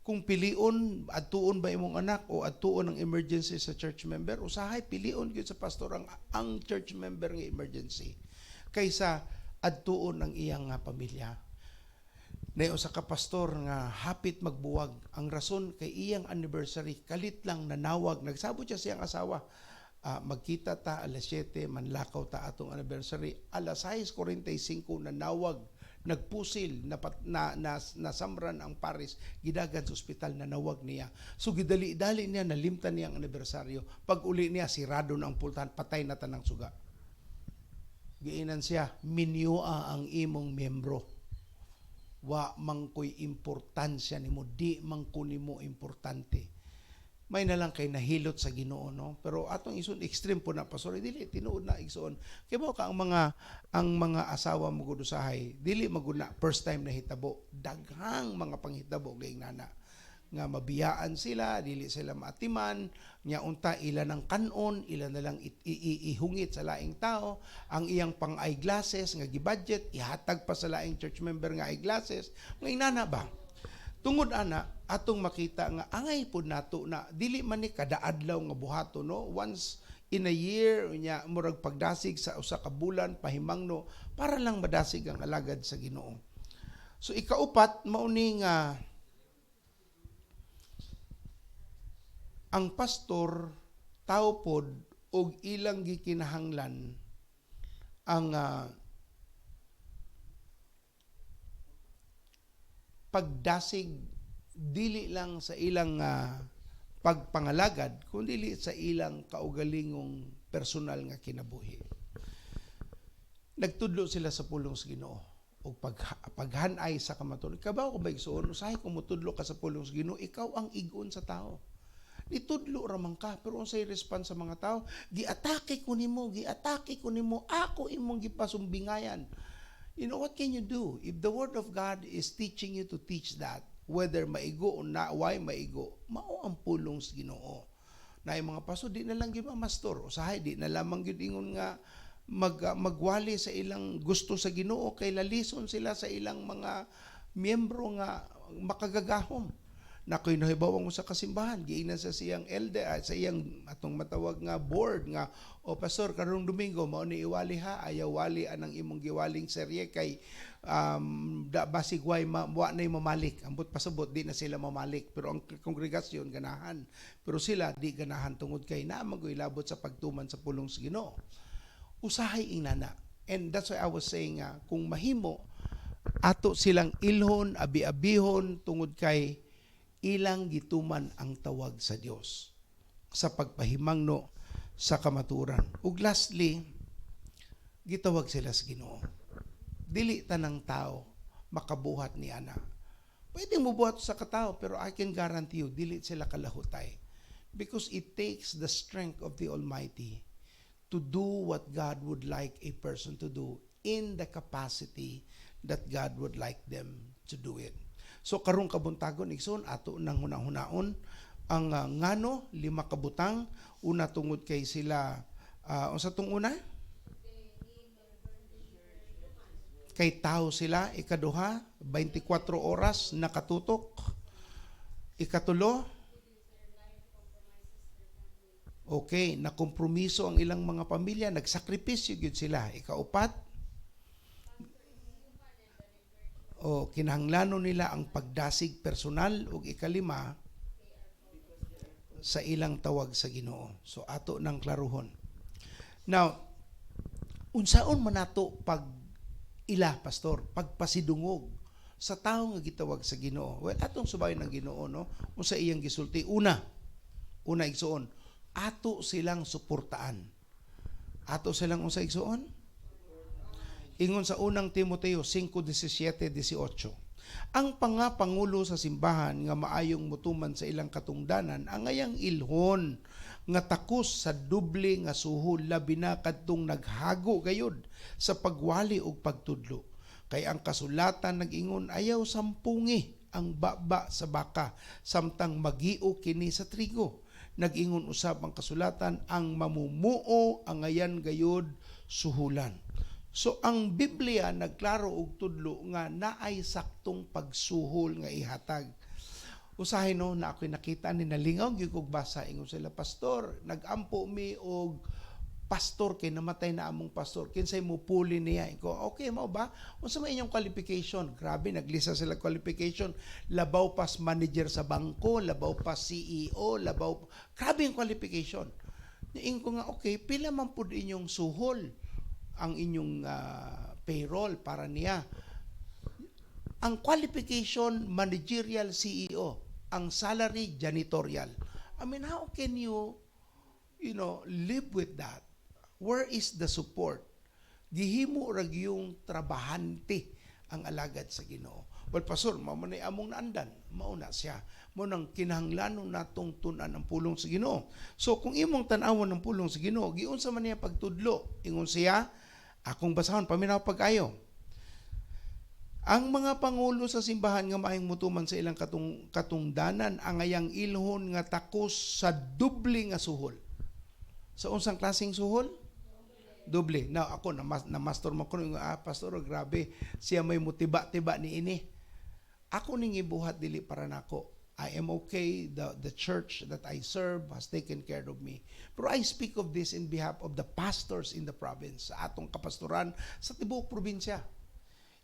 kung pilion, adtuon ba imong anak o adtuon ang emergency sa church member, usahay pilion gyud sa pastor ang church member nga emergency kaysa adtuon ang iyang nga pamilya. Nay usa ka pastor nga hapit magbuwag. Ang rason kay iyang anniversary, kalit lang nanawag. Nagsabot siya sa iyang asawa. "Ah, magkita ta alas 7, manlakaw ta atong anniversary." Alas 6:45 nanawag, nagpusil, na, nasamran ang pares, gidagan sa ospital, nanawag niya. So gidali-dali niya, nalimtan niya ang anibersaryo. Pag uli niya, sirado na ang pultahan, patay na tanang suga. Giinan siya, "Minyoa ang imong miyembro. Wa man ko'y importansya nimo, di man ko nimo importante." May na lang kay nahilot sa Ginoo no, pero atong ison extreme po na, pastor, dili tinuod na igsuon. Kay mo ka ang mga asawa mo gud usahay dili magud na first time na hitabo, daghang mga panghitabo kay nana nga mabiyaan sila, dili sila maatiman, nya unta ila ng kanon, ila na lang ihungit sa laing tao, ang iyang pang eyeglasses nga gibudget, ihatag pa sa laing church member nga eyeglasses, nga inana ba? Tungod ana, atong makita nga angay pod nato na dili man ni kada adlaw nga buhato no, once in a year, unya murag pagdasig sa usa ka bulan pahimangno para lang madasig ang alagad sa Ginoo. So ikaupat, mao ni nga Ang pastor tao pod og ilang gikinahanglan ang pagdasig, dili lang sa ilang pagpangalagad kundi sa ilang kaugalingong personal nga kinabuhi. Nagtudlo sila sa pulong sa Ginoo og paghanay sa kamatuoran. Kabaw ko ba, igsuon, usahay kung mutudlo ka sa pulong sa Ginoo, ikaw ang igon sa tao. Nitudlo ra man ka, pero unsay response sa mga tao? "Giatake ko nimo, giatake ko nimo, ako imong gipasumbingayan." You know, what can you do? If the word of God is teaching you to teach that, whether maigo o na, why maigo, mao ang pulong sa Ginoo. Na yung mga pastor, di na lang gyud mastor. Usahay, di na lamang gyud ingon nga magwali sa ilang gusto sa Ginoo kay lalison sila sa ilang mga miyembro nga makagagahom. Nakoy nahibaw mo sa kasimbahan, giingnan sa siyang elder, sa iyang atong matawag nga board nga, "O pastor, karong Domingo mao ni iwali ha, ayaw wali anang imong giwaling serye kay da basig way ma, wa nay mamalik." Ambot pasabot, di na sila mamalik, pero ang kongregasyon ganahan. Pero sila di ganahan tungod kay naa man labot sa pagtuman sa pulong sa Ginoo. Usahay inana. And that's why I was saying nga kung mahimo ato silang ilhon, abi-abihon, tungod kay ilang gituman ang tawag sa Dios sa pagpahimangno sa kamaturan. Ug lastly, gitawag sila sa Ginoo. Dili tanang tao makabuhat ni ana. Pwede mo buhat sa katao, pero I can guarantee you dili sila kalahutay. Because it takes the strength of the Almighty to do what God would like a person to do in the capacity that God would like them to do it. So karong kabuntagon, igsoon, ato nang hunahunahon ang ngano, lima ka butang. Una, tungod kay sila, unsa tong una? Kay tao sila. Ikaduha, 24 oras nakatutok. Ikatulo, okay, nakompromiso ang ilang mga pamilya, nagsakripisyo gyud sila. Ikaupat, o kinahanglanon nila ang pagdasig personal, ug ikalima, sa ilang tawag sa Ginoo. So ato nang klaruhon. Now, unsaon man nato pag ila, pastor, pagpasidungog sa tawo nga gitawag sa Ginoo? Well, atong subayon ng Ginoo, no? Unsa iyang gisulti? Una, una, igsuon, ato silang suportaan. Ato silang unsa, igsuon? Ingon sa Unang Timoteo 5:17, 18. Ang pangapangulo sa simbahan nga maayong mutuman sa ilang katungdanan angayang ilhon nga takos sa doble nga suhol, labi na kadtong naghago gayud sa pagwali ug pagtudlo. Kay ang kasulatan nag-ingon, "Ayaw sampungi ang baba sa baka samtang magio kini sa trigo." Nag-ingon usab ang kasulatan, "Ang mamumuo angayan gayud suhulan." So ang Biblia nagklaro og tudlo nga naay saktong pagsuhol nga ihatag. Usahay, no, na ako'y nakita ni nalingaw gyud kog basa. Ingon sila, "Pastor, nagampo mi og pastor kay namatay na among pastor. Kinsay mo puli niya?" Ko, "Okay, mao ba? Unsa man inyong qualification?" Grabe, naglista sila qualification. Labaw pas manager sa bangko, labaw pa CEO, labaw, grabe yung qualification. Niingon ko nga, "Okay, pila man pud inyong suhol, ang inyong payroll para niya?" Ang qualification, managerial CEO, ang salary, janitorial. I mean, how can you live with that? Where is the support? Gihimo ra yung trabahante ang alagad sa Ginoo. "Well, pastor, mao man among naandan." Mao na siya. Mao nang kinahanglanon natong tun-an ang pulong sa Ginoo. So kung imong tan-awon ang pulong sa Ginoo, giunsa man niya pagtudlo? Ingon siya, akong basahon, paminaw pag-ayo. Ang mga pangulo sa simbahan nga maayong mutuman sa ilang katungdanan angayang ilhon nga takos sa doble nga suhol. Sa unsang klaseng suhol? Doble. Now ako na, na mastor mo ko nga, "Pastor, oh, grabe siya may mutiba-tiba ni ini." Ako ning ibuhat dili para nako. I am okay. The church that I serve has taken care of me. Pero I speak of this in behalf of the pastors in the province, sa atong kapastoran sa tibuok probinsya.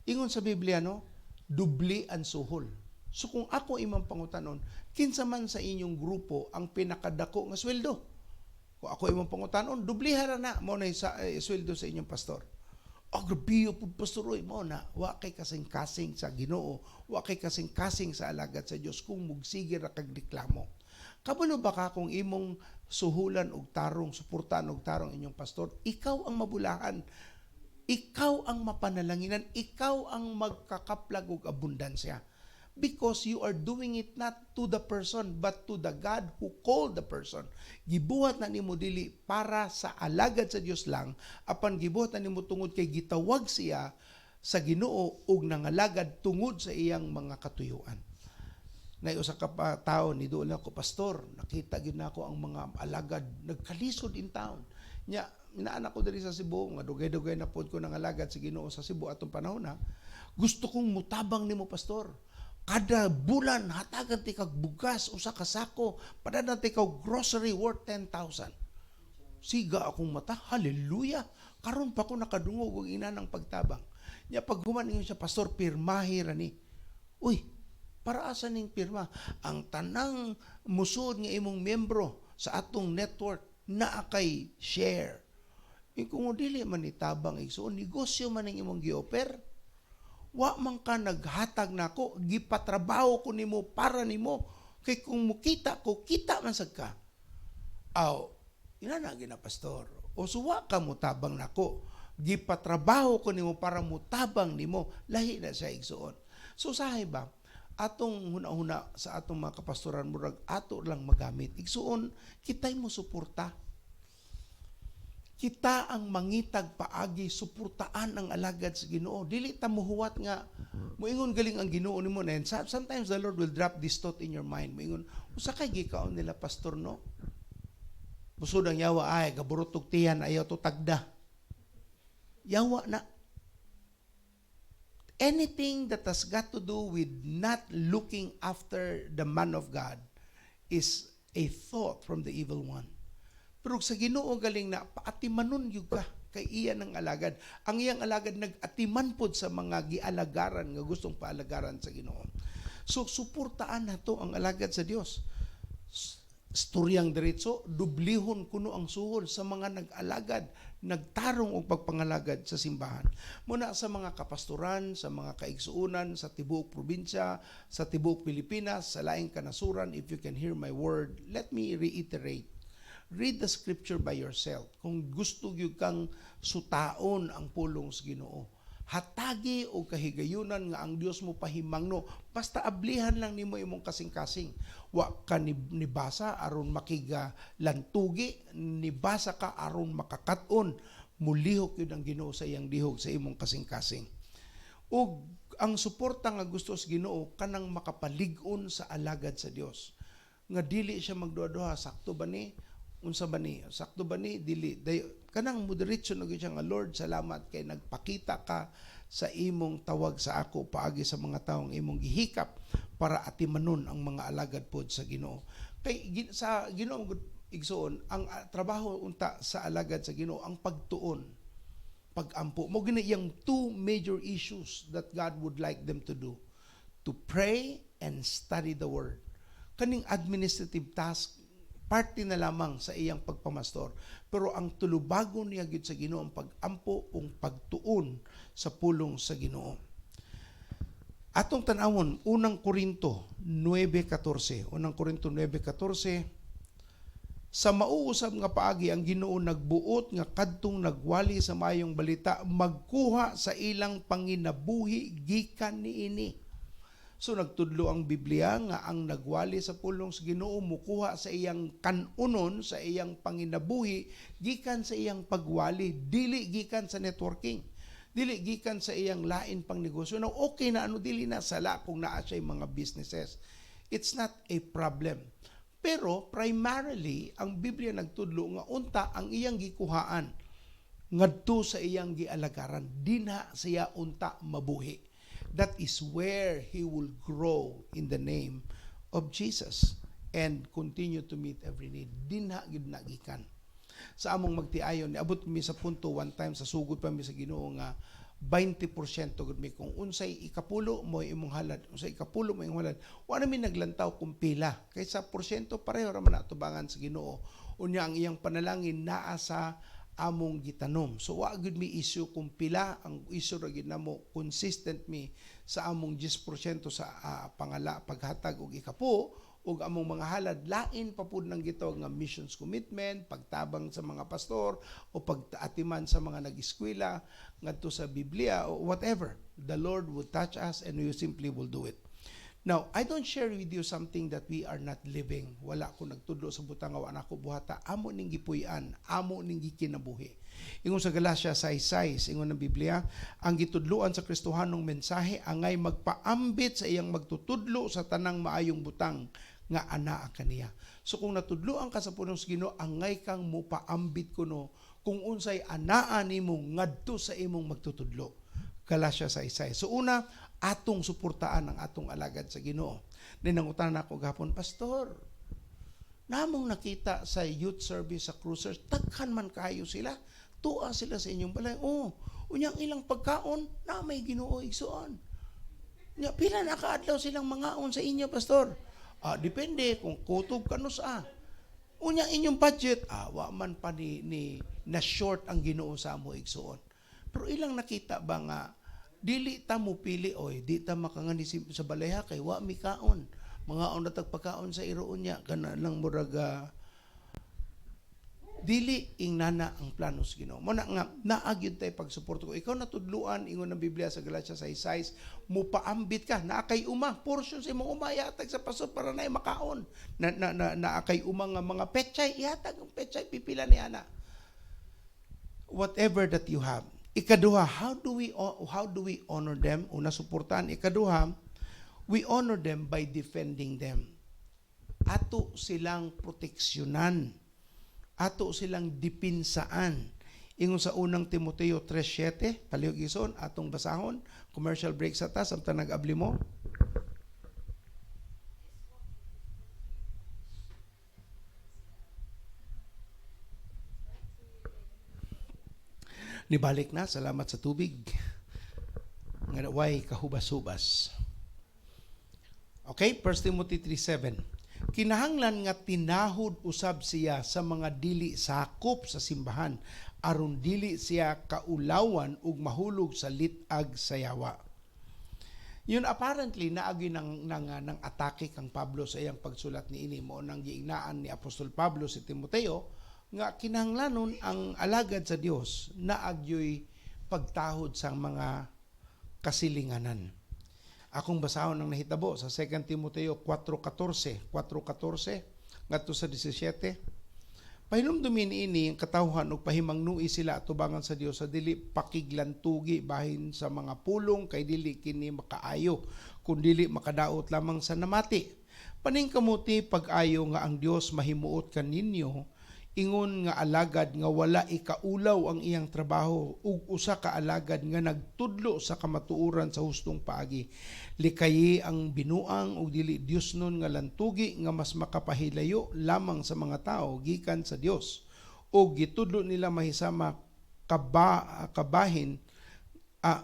Ingon sa Biblia, no, dubli ang suhol. So kung ako imong pangutanon, kinsa man sa inyong grupo ang pinakadako nga sweldo? Kung ako imong pangutanon, dubliha ra na mo na sa sweldo sa inyong pastor. Oh, grabe po, pastor, oy, mo na wa kay kasing-kasing sa Ginoo, wa kay kasing-kasing sa alagad sa Dios kung mugsige ra kag reklamo. Kabalo ba ka kung imong suhulan og tarong, suportahan og tarong inyong pastor, ikaw ang mabulahan, ikaw ang mapanalanginan, ikaw ang magkakaplag og abundansya? Because you are doing it not to the person but to the God who called the person. Gibuhat na nimo dili para sa alagad sa Dios lang, apan gibuhat na nimo tungod kay gitawag siya sa Ginoo ug nangalagad tungod sa iyang mga katuyuan. Nay usa ka pa tao ni doon ako, "Pastor, nakita gyud nako ang mga alagad nagkalisod in town." Nya inaanak ko diri sa Cebu nga dugay-dugay na pod ko nangalagad sa Ginoo sa Cebu atong panahon na. "Gusto kong mutabang nimo, pastor. Kada bulan hatagan ti kag bugas, usa ka sako, padadan ti kag grocery worth 10,000." Siga akong mata, hallelujah. Karon pa ko nakadungog og inanang pagtabang. Nya paghuman ingon siya, "Pastor, pirmahi ra ni." "Uy, para asa ning pirma?" "Ang tanang musod nga imong membro sa atong network naa kay share." Eh, kung dili man ni tabang, igsoon, negosyo man ang imong gi-offer. Wa man ka naghatag nako, gipatrabaho ko nimo para nimo. Kay kung mukita ko, kita man sad ka. "Aw, ina na gina, pastor." "O suwa ka mo tabang nako. Gipatrabaho ko nimo para mutabang nimo." Lahi na siya, igsoon. So sahay ba, atong huna-huna sa atong mga kapastoran murag ato lang magamit. Igsoon, kitay mo suporta. Kita ang mangitag paagi suportaan ang alagad sa Ginoo. Dili ta mohuwat nga moingon galing ang Ginoo nimo, and sometimes the Lord will drop this thought in your mind. Moingon, "Usa kay gikaon nila, pastor, no?" Musod ang yawa, "Ay, gaburot og tiyan, ayaw to tagda." Yawa na. Anything that has got to do with not looking after the man of God is a thought from the evil one. Pero sa Ginoo galing na paatimanon gyud ka kay iya ng alagad. Ang iyang alagad nag-atiman pod sa mga gialagaran nga gustong paalagaran sa Ginoo. So suportaan nato ang alagad sa Dios. Storyang diretso, dublihon kuno ang suhol sa mga nag-alagad, nagtarong og pagpangalagad sa simbahan. Muna sa mga kapastoran, sa mga kaigsuonan, sa tibuok probinsya, sa tibuok Pilipinas, sa laing kanasuran, if you can hear my word, let me reiterate. Read the scripture by yourself. Kung gusto gyud kang sutaon ang pulong sa Ginoo, hatagi og kahigayunan nga ang Dios mo pahimangno, basta ablihan lang nimo imong kasing-kasing. Wa ka nibasa aron makiga lantugi, nibasa ka aron makakaton. Mulihok yun ang Ginoo sa iyang lihok sa imong kasing-kasing. Ug ang suporta nga gusto sa Ginoo kanang makapalig-on sa alagad sa Dios. Nga dili siya magduha-duha, sakto ba ni? Unsa ba ni? Sakto ba ni? Dili. Kanang moderation na gyud siya nga, "Lord, salamat kay nagpakita ka sa imong tawag sa ako paagi sa mga taong imong gihikap para atimanon ang mga alagad pod sa Ginoo." Kay sa Ginoo gud, igsoon, ang trabaho unta sa alagad sa Ginoo ang pagtuon, pagampo. Mo gina iyang two major issues that God would like them to do. To pray and study the word. Kaning administrative task, parte na lamang sa iyang pagpamastor. Pero ang tulubagon niya gyud sa Ginoo ang pagampo ug pagtuon sa pulong sa Ginoo. Atong tan-awon Unang Korinto 9:14. Unang Korinto 9:14. Sa mauusab nga paagi ang Ginoo nagbuot nga kadtong nagwali sa maayong balita magkuha sa ilang panginabuhi gikan niini. So nagtudlo ang Biblia nga ang nagwali sa pulong sa Ginoo mukuha sa iyang kanunon, sa iyang panginabuhi gikan sa iyang pagwali, dili gikan sa networking. Dili gikan sa iyang lain pang negosyo. Now, okay na ano, dili na sala kung naa siya mga businesses. It's not a problem. Pero primarily ang Biblia nagtudlo nga unta ang iyang gikuhaan ngadto sa iyang gialagaran, dinha siya unta mabuhi. That is where he will grow in the name of Jesus and continue to meet every need. Dinha gyud nagikan. Sa among magtiayon, niabot mi sa punto one time sa sugod pa mi sa Ginoo nga 20% gud mi. Kung unsay ikapulo mo imong halad, unsay ikapulo mo imong halad. Wa na mi naglantaw kung pila kay sa porsyento pareho ra man atubangan sa Ginoo. Unya ang iyang panalangin naa sa among gitanom. So wa gud mi issue kung pila. Ang issue ra gyud namo, consistent mi sa among 10% sa pangala, paghatag og ikapu ug among mga halad. Lain pa pud nang gitawag nga missions commitment, pagtabang sa mga pastor o pagatiman sa mga nag-eskwela ngadto sa Biblia o whatever. The Lord would touch us and we simply will do it. Now, I don't share with you something that we are not living. Wala ko nagtudlo sa butang nga wa nako buhata. Amo ning gipuy-an, amo ning gikinabuhi. Ingon sa Galatia 6:6, ingon ng Biblia, ang gitudloan sa Kristohanong mensahe angay magpaambit sa iyang magtutudlo sa tanang maayong butang nga anaa kaniya. So kung natudloan ka sa pulong sa Ginoo, angay kang mopaambit kuno kung unsay anaa nimo ngadto sa imong magtutudlo. Galatia 6:6. So una, atong suportaan ang atong alagad sa Ginoo. Ninangutan ako gahapon, "Pastor, namong nakita sa youth service sa cruisers, daghan man kayo sila. Tua sila sa inyong balay." "Oh, unyang ilang pagkaon, na may Ginoo, igsuon." "Nya pila na kaadlaw silang mangaon sa inyo, Pastor?" "Ah, depende kung kutob kano sa." "Unya inyong budget?" "Ah, wa man pa ni na short ang Ginoo sa amo, igsuon." Pero ilang nakita ba nga dili ta mo pili, oy, di ta makangani sa balay ha kay wa mi kaon. Mga na tag pagkaon sa iroon niya kana lang murag dili ingnana ang plano sa Ginoo. Mo na nga naa gyud tay pagsuporta ko. Ikaw natudluan, ingon ng Biblia sa Galatia 6:6, mupaambit ka, naa kay uma, portion sa imong uma ihatag sa pastor para nay makaon. Na naa kay uma nga mga pechay, ihatag ang pechay, pipila ni ana. Whatever that you have. Ikaduha, how do we honor them? Una, suportahan. Ikaduha, we honor them by defending them. Ato silang proteksyonan, ato silang depinsaan. Ingon sa Unang Timoteo 3:7, palihog, igsoon, atong basahon, commercial break sa tas, samtang nag-abli mo. Nibalik na, salamat sa tubig. Nga way kahubas-hubas. Okay, 1 Timothy 3:7. Kinahanglan nga tinahod usab siya sa mga dili sakop sa simbahan aron dili siya kaulawan ug mahulog sa lit-ag sa yawa. Yun, apparently naagi ng atake kang Pablo sa iyang pagsulat ni ini. Mo nang giingnaan ni Apostol Pablo si Timoteo nga kinahanglanon ang alagad sa Dios naagyoy pagtahod sa mga kasilinganan. Akong basahon ang nahitabo sa 2 Timoteo 4:14, 4:14 ngadto sa 17. Pahinumdumin ini ang katawhan ug pahimangnui sila atubangan sa Dios sa dili pakiglantugi bahin sa mga pulong, kay dili kini makaayo kun dili makadaot lamang sa namati. Paningkamuti pag-ayo nga ang Dios mahimuot kaninyo ingon nga alagad nga wala ikaulaw ang iyang trabaho ug usa ka alagad nga nagtudlo sa kamatuoran sa hustong paagi. Likayi ang binuang ug dili Diosnon nga lantugi nga mas makapahilayo lamang sa mga tao gikan sa Dios ug gitudlo nila mahisama kabahin. Ah,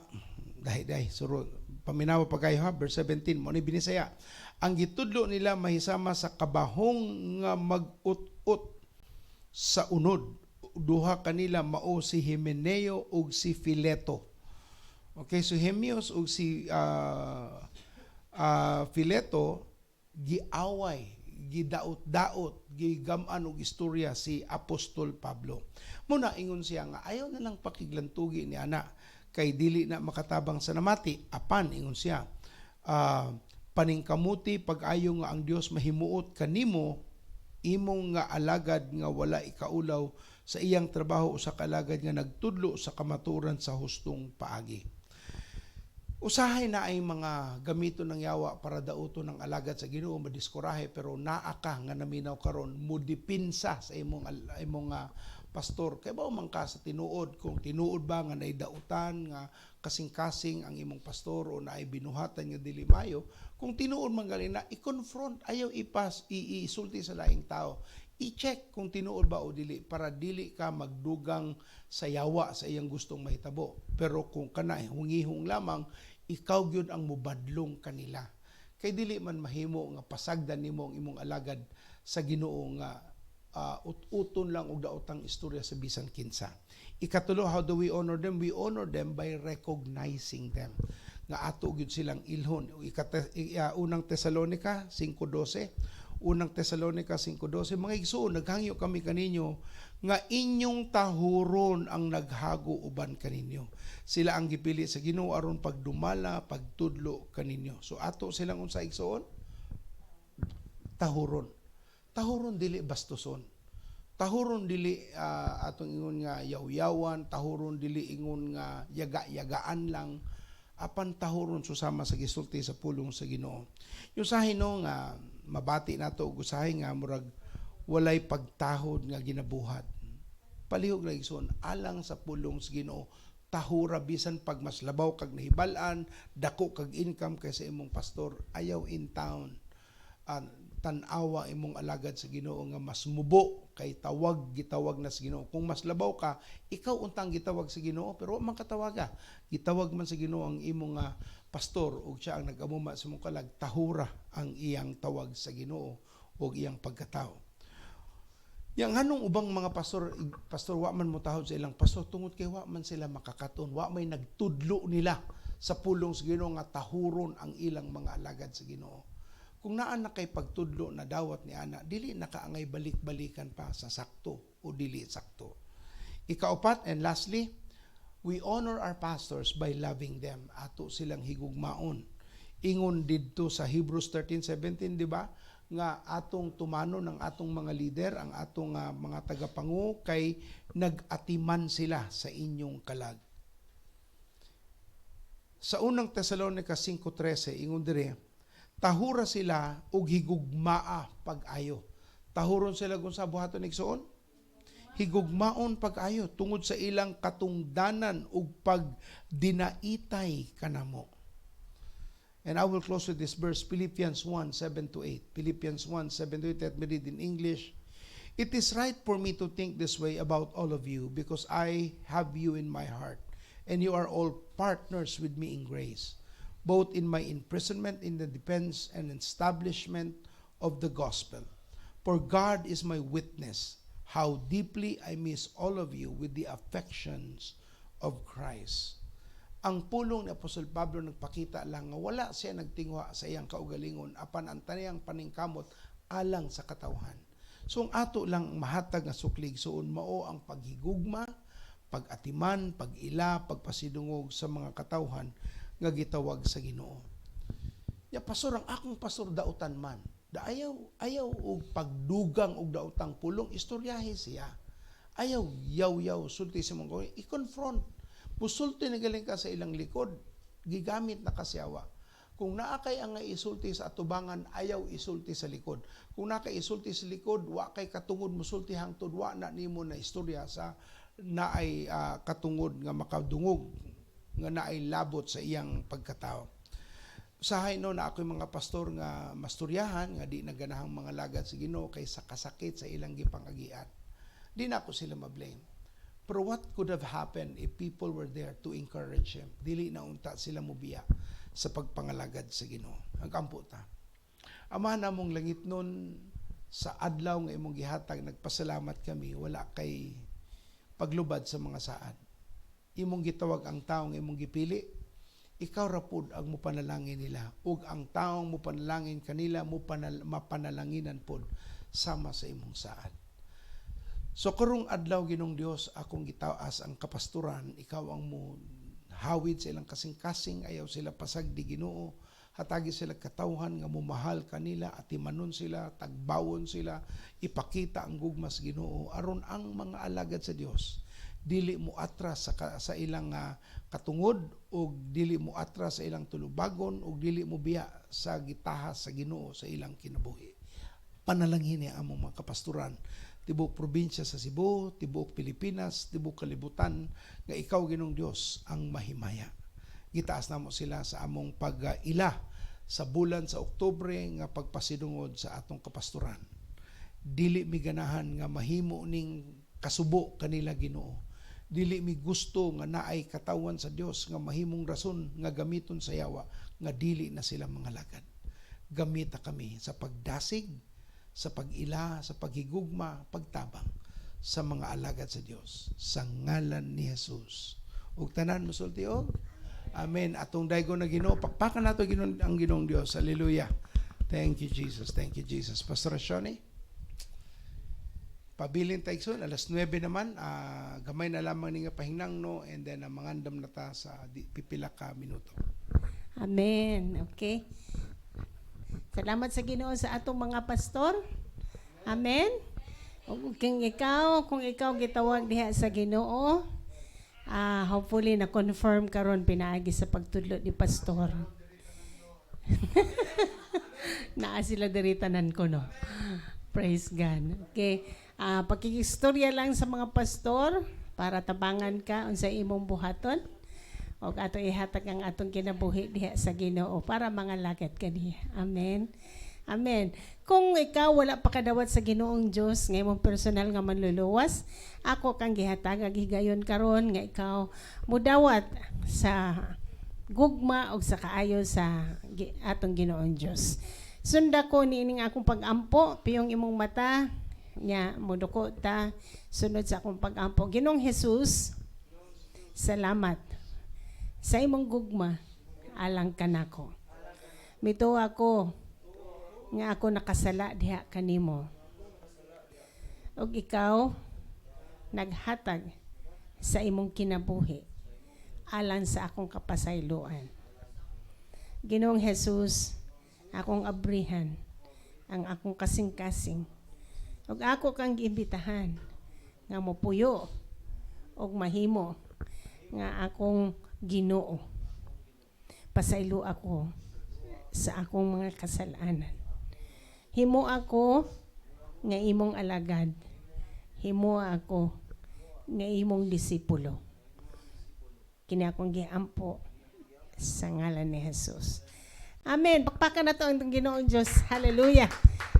dahi dahi suro, paminawa pa kayo ha. Verse 17 mo ni Binisaya: Ang gitudlo nila mahisama sa kabahong nga mag-ut-ut sa unod. Duha kanila mao si Himeneo ug si Fileto. Okay, so Hemios ug si Fileto giaway, gidaot-daot, gigam-an og istorya si Apostol Pablo. Muna ingon siya nga ayaw na lang pakiglantugi ni ana kay dili na makatabang sa namati. Apan ingon siya, paningkamuti pag-ayo nga ang Dios mahimuot kanimo imong nga alagad nga wala ikaulaw sa iyang trabaho, usa ka alagad nga nagtudlo sa kamatuoran sa hustong paagi. Usahay na ay mga gamito ng yawa para dauto ng alagad sa Ginoo, madiskurahe, pero naa ka nga naminaw karon, mo dipinsa sa imong pastor kay ba man ka sa tinuod, kung tinuod ba nga naidautan nga kasing-kasing ang imong pastor o naay binuhatan nga dili mayo. Kung tinuod man gali na, i-confront, ayaw isulti sa laing tao. I-check kung tinuod ba o dili para dili ka magdugang sa yawa sa iyang gustong mahitabo. Pero kung kana hungihong lamang, ikaw gyud ang mubadlong kanila. Kay dili man mahimo nga pasagdan nimo ang imong alagad sa Ginoo nga ut-uton lang og daotang istorya sa bisan kinsa. Ikatulo, how do we honor them? We honor them by recognizing them. Nga ato gyud silang ilhon. Unang Tesalonica 5:12. Unang Tesalonica 5:12, "Mga igsoon, naghangyo kami kaninyo nga inyong tahuron ang naghago uban kaninyo. Sila ang gipili sa Ginoo aron pagdumala, pagtudlo kaninyo." So ato silang unsa, igsoon? Tahuron. Tahuron, dili bastuson. Tahuron, dili atong ingon nga yaw-yawan, tahuron, dili ingon nga yaga-yagaan lang, apan tahuron susama sa gisulti sa pulong sa Ginoo. Yung usahay no nga mabati nato og usahay nga murag walay pagtahod nga ginabuhat. Palihog lang, igsoon, alang sa pulong sa Ginoo, tahura bisan pag mas labaw kag nahibal-an, dako kag income kaysa imong pastor, ayaw in town. Tan-awa imong alagad sa Ginoo nga mas mubo kay tawag gitawag na sa Ginoo. Kung mas labaw ka, ikaw untang gitawag sa Ginoo, pero wa man katawaga. Gitawag man sa Ginoo ang imong nga pastor ug siya ang nag-amuma sa imong kalag, tahura ang iyang tawag sa Ginoo ug iyang pagkatao. Yang nganong ubang mga pastor, pastor, wa man mo tahod sa ilang pastor tungod kay wa man sila makakaton, wa may nagtudlo nila sa pulong sa Ginoo nga tahuron ang ilang mga alagad sa Ginoo. Kung naa na kay pagtudlo na dawat ni ana, dili na kaangay balik-balikan pa sa sakto o dili sakto. Ikaupat and lastly, we honor our pastors by loving them. Ato silang higugmaon. Ingon didto sa Hebrews 13:17, di ba? Nga atong tumano ng atong mga leader, ang atong mga tagapangu kay nag-atiman sila sa inyong kalag. Sa Unang Tesalonica 5:13, ingon dire, "Tahura sila ug higugmaa pag-ayo." Tahuron sila kung sa buhaton, igsoon? Higugmaon pag-ayo tungod sa ilang katungdanan ug pagdinaitay kanamo. And I will close with this verse, Philippians 1:7 to 8. Philippians 1:7 to 8. Let me read in English. "It is right for me to think this way about all of you because I have you in my heart, and you are all partners with me in grace, both in my imprisonment, in the defense and establishment of the gospel. For God is my witness how deeply I miss all of you with the affections of Christ." Ang pulong ni Apostol Pablo nagpakita lang nga wala siya nagtingwa sa iyang kaugalingon apan ang tanayang paningkamot alang sa katawhan. So ang ato lang mahatag nga sukli, igsoon, mao ang paghigugma, pag-atiman, pag-ila, pagpasidungog sa mga katawhan nga gitawag sa Ginoo. Ya pastor, ang akong pastor dautan man. Da ayaw ayaw og pagdugang og daotang pulong, istoryahe siya. Ayaw yaw-yaw sulti sa mga i-confront. Musulti na galing ka sa ilang likod, gigamit na kasyawa. Kung naa kay ang isulti sa atubangan, ayaw isulti sa likod. Kung naa kay isulti sa likod, wa kay katungod musulti hangtod wa na nimo na istorya sa naay katungod nga makadungog nga naay labot sa iyang pagkatao. Usahay no na ako'y mga pastor nga masturyahan nga di naganahang mga lagad sa Ginoo kay sa kasakit sa ilang gipangagian. Di na ako sila ma-blame. Pero what could have happened if people were there to encourage him? Dili na unta sila mobiya sa pagpangalagad sa Ginoo. Ang kampo ta. Ama namong langit nun, sa adlaw nga imong gihatag, nagpasalamat kami wala kay paglubad sa mga saad. Imong gitawag ang taong imong gipili, ikaw ra pud ang mupanalangin nila ug ang taong mupanalangin kanila mapanalanginan pod sama sa imong saad. So karong adlaw, Ginoong Dios, akong gitaas ang kapastoran, ikaw ang mo hawid sa ilang kasing-kasing, ayaw sila pasagdi, Ginoo. Hatagi sila katawhan nga momahal kanila, atimanon sila, tagbawon sila, ipakita ang gugma sa Ginoo aron ang mga alagad sa Dios dili mo atras sa ilang katungod ug dili mo atras sa ilang tulubagon ug dili mo biya sa gitahas sa Ginoo sa ilang kinabuhi. Panalangin ni among mga kapastoran tibuok probinsya sa Cebu, tibuok Pilipinas, tibuok kalibutan nga ikaw, Ginoong Dios, ang mahimaya. Gitaas namo sila sa among pag-ila sa bulan sa Oktubre nga pagpasidungod sa atong kapastoran. Dili mi ganahan nga mahimo ning kasubo kanila, Ginoo. Dili mi gusto nga naay katawan sa Dios nga mahimong rason nga gamiton sa yawa nga dili na sila mga lagad. Gamita kami sa pagdasig, sa pag-ila, sa paghigugma, pagtabang sa mga alagad sa Dios. Sa ngalan ni Jesus. Ug tanan mosulti og Amen. Atong daygon na Ginoo, pakpakan nato Ginoo ang Ginoong Dios. Hallelujah. Thank you, Jesus. Thank you, Jesus. Pastor Shoni. Pabilin ta, igsoon, alas 9 naman, gamay na lamang ni nga pahinangno and then mangandam na ta sa pipila ka minuto. Amen. Okay. Salamat sa Ginoo sa atong mga pastor. Amen. Ug kung ikaw gitawag diha sa Ginoo, hopefully na confirm karon pinaagi sa pagtudlo ni pastor. Naa sila diri tanan ko, no. Praise God. Okay. Pakikistorya lang sa mga pastor para tabangan ka unsa imong buhaton. Og ato ihatag ang atong kinabuhi diha sa Ginoo para mga lagad kaniya. Amen. Amen. Kung ikaw wala pa kadawat sa Ginoong Dios nga imong personal nga manluluwas, ako kang gihatag ag higayon karon nga ikaw mudawat sa gugma og sa kaayo sa atong Ginoong Dios. Sunda ko niining akong pag-ampo, piyong imong mata, nya moduko ta sunod sa akong pag-ampo. Ginoong Jesus, salamat sa imong gugma alang kanako. Mituo ako nga ako nakasala diha kanimo. Ug ikaw naghatag sa imong kinabuhi alang sa akong kapasayloan. Ginoong Jesus, akong abrihan ang akong kasing-kasing. Ug ako kang giimbitahan nga mopuyo ug mahimo nga akong Ginoo. Pasaylo ako sa akong mga kasalanan. Himo ako nga imong alagad. Himo ako nga imong disipulo. Kini akong giampo sa ngalan ni Jesus. Amen. Pakpakan nato ang Ginoong Diyos. Hallelujah.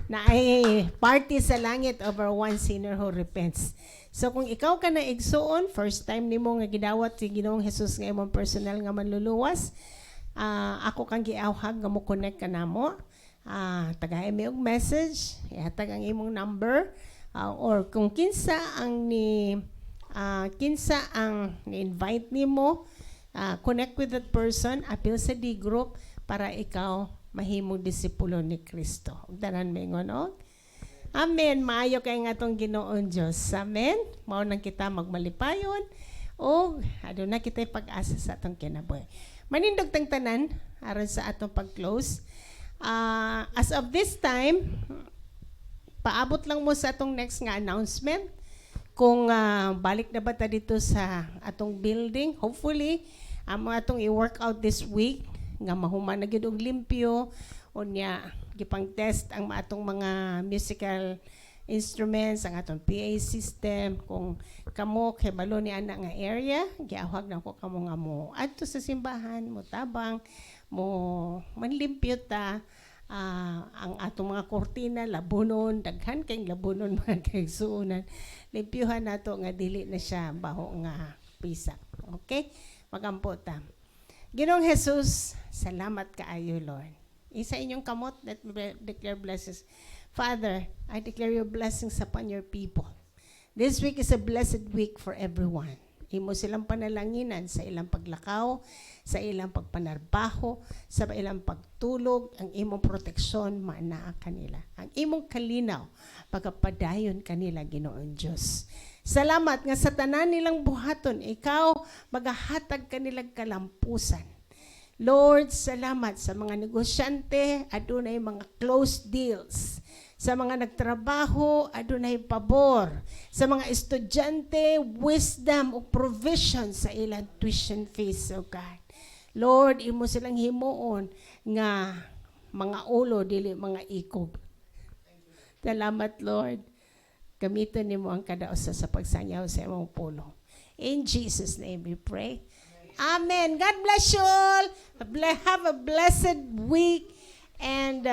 Naay party sa langit over one sinner who repents. So kung ikaw ka na, igsuon, first time nimo nga gidawat si Ginoong Jesus nga imong personal nga manluluwas, ako kang giawhag nga mo connect ka namo. Tagay mi og message, ihatag ang imong number or kung kinsa ang ni-invite nimo, connect with that person, apil sa D group para ikaw mahimong disipulo ni Kristo. Ug tanan moingon og Amen. Maayo kay nga atong Ginoong Dios. Amen. Mao nang kita magmalipayon ug aduna kitay pag-asa sa atong kinabuhi. Manindog tang tanan aron sa atong pag-close. As of this time, paabot lang mo sa atong next nga announcement kung balik na ba ta dito sa atong building. Hopefully, amo atong i-work out this week nga mahuman na gyud og limpyo, unya gipang test ang atong mga musical instruments, ang atong PA system. Kung kamo kay balo ni ana nga area, giawhag na ko kamo nga mo adto sa simbahan, mo tabang, mo manlimpyo ta ang atong mga kortina, labunon, daghan kay labunon, mga kaigsuonan. Limpyuhan nato nga dili na siya baho nga pisak. Okay? Magampo ta. Ginoong Jesus, salamat kaayo, Lord. Isa inyong kamot, let me declare blessings. Father, I declare your blessings upon your people. This week is a blessed week for everyone. Imo silang panalanginan sa ilang paglakaw, sa ilang pagpanarbaho, sa ilang pagtulog, ang imong proteksyon maanaa kanila. Ang imong kalinaw pagapadayon kanila, Ginoong Dios. Salamat nga sa tanan nilang buhaton, ikaw magahatag kanilang kalampusan. Lord, salamat sa mga negosyante, adunay mga closed deals. Sa mga nagtrabaho, adunay pabor. Sa mga estudyante, wisdom ug provision sa ilang tuition fees, O God. Lord, imo silang himuon nga mga ulo, dili mga ikog. Salamat, Lord. Gamiton nimo ang kada usa sa pagsanyaw sa imong pulong. In Jesus' name we pray. Amen. God bless you all. Have a blessed week and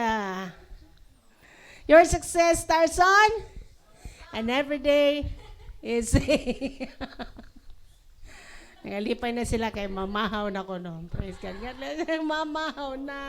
Your success starts on and every day is. Nagalipay na sila kay mamahaw na ko, no. Praise God. God bless. Mamahaw na.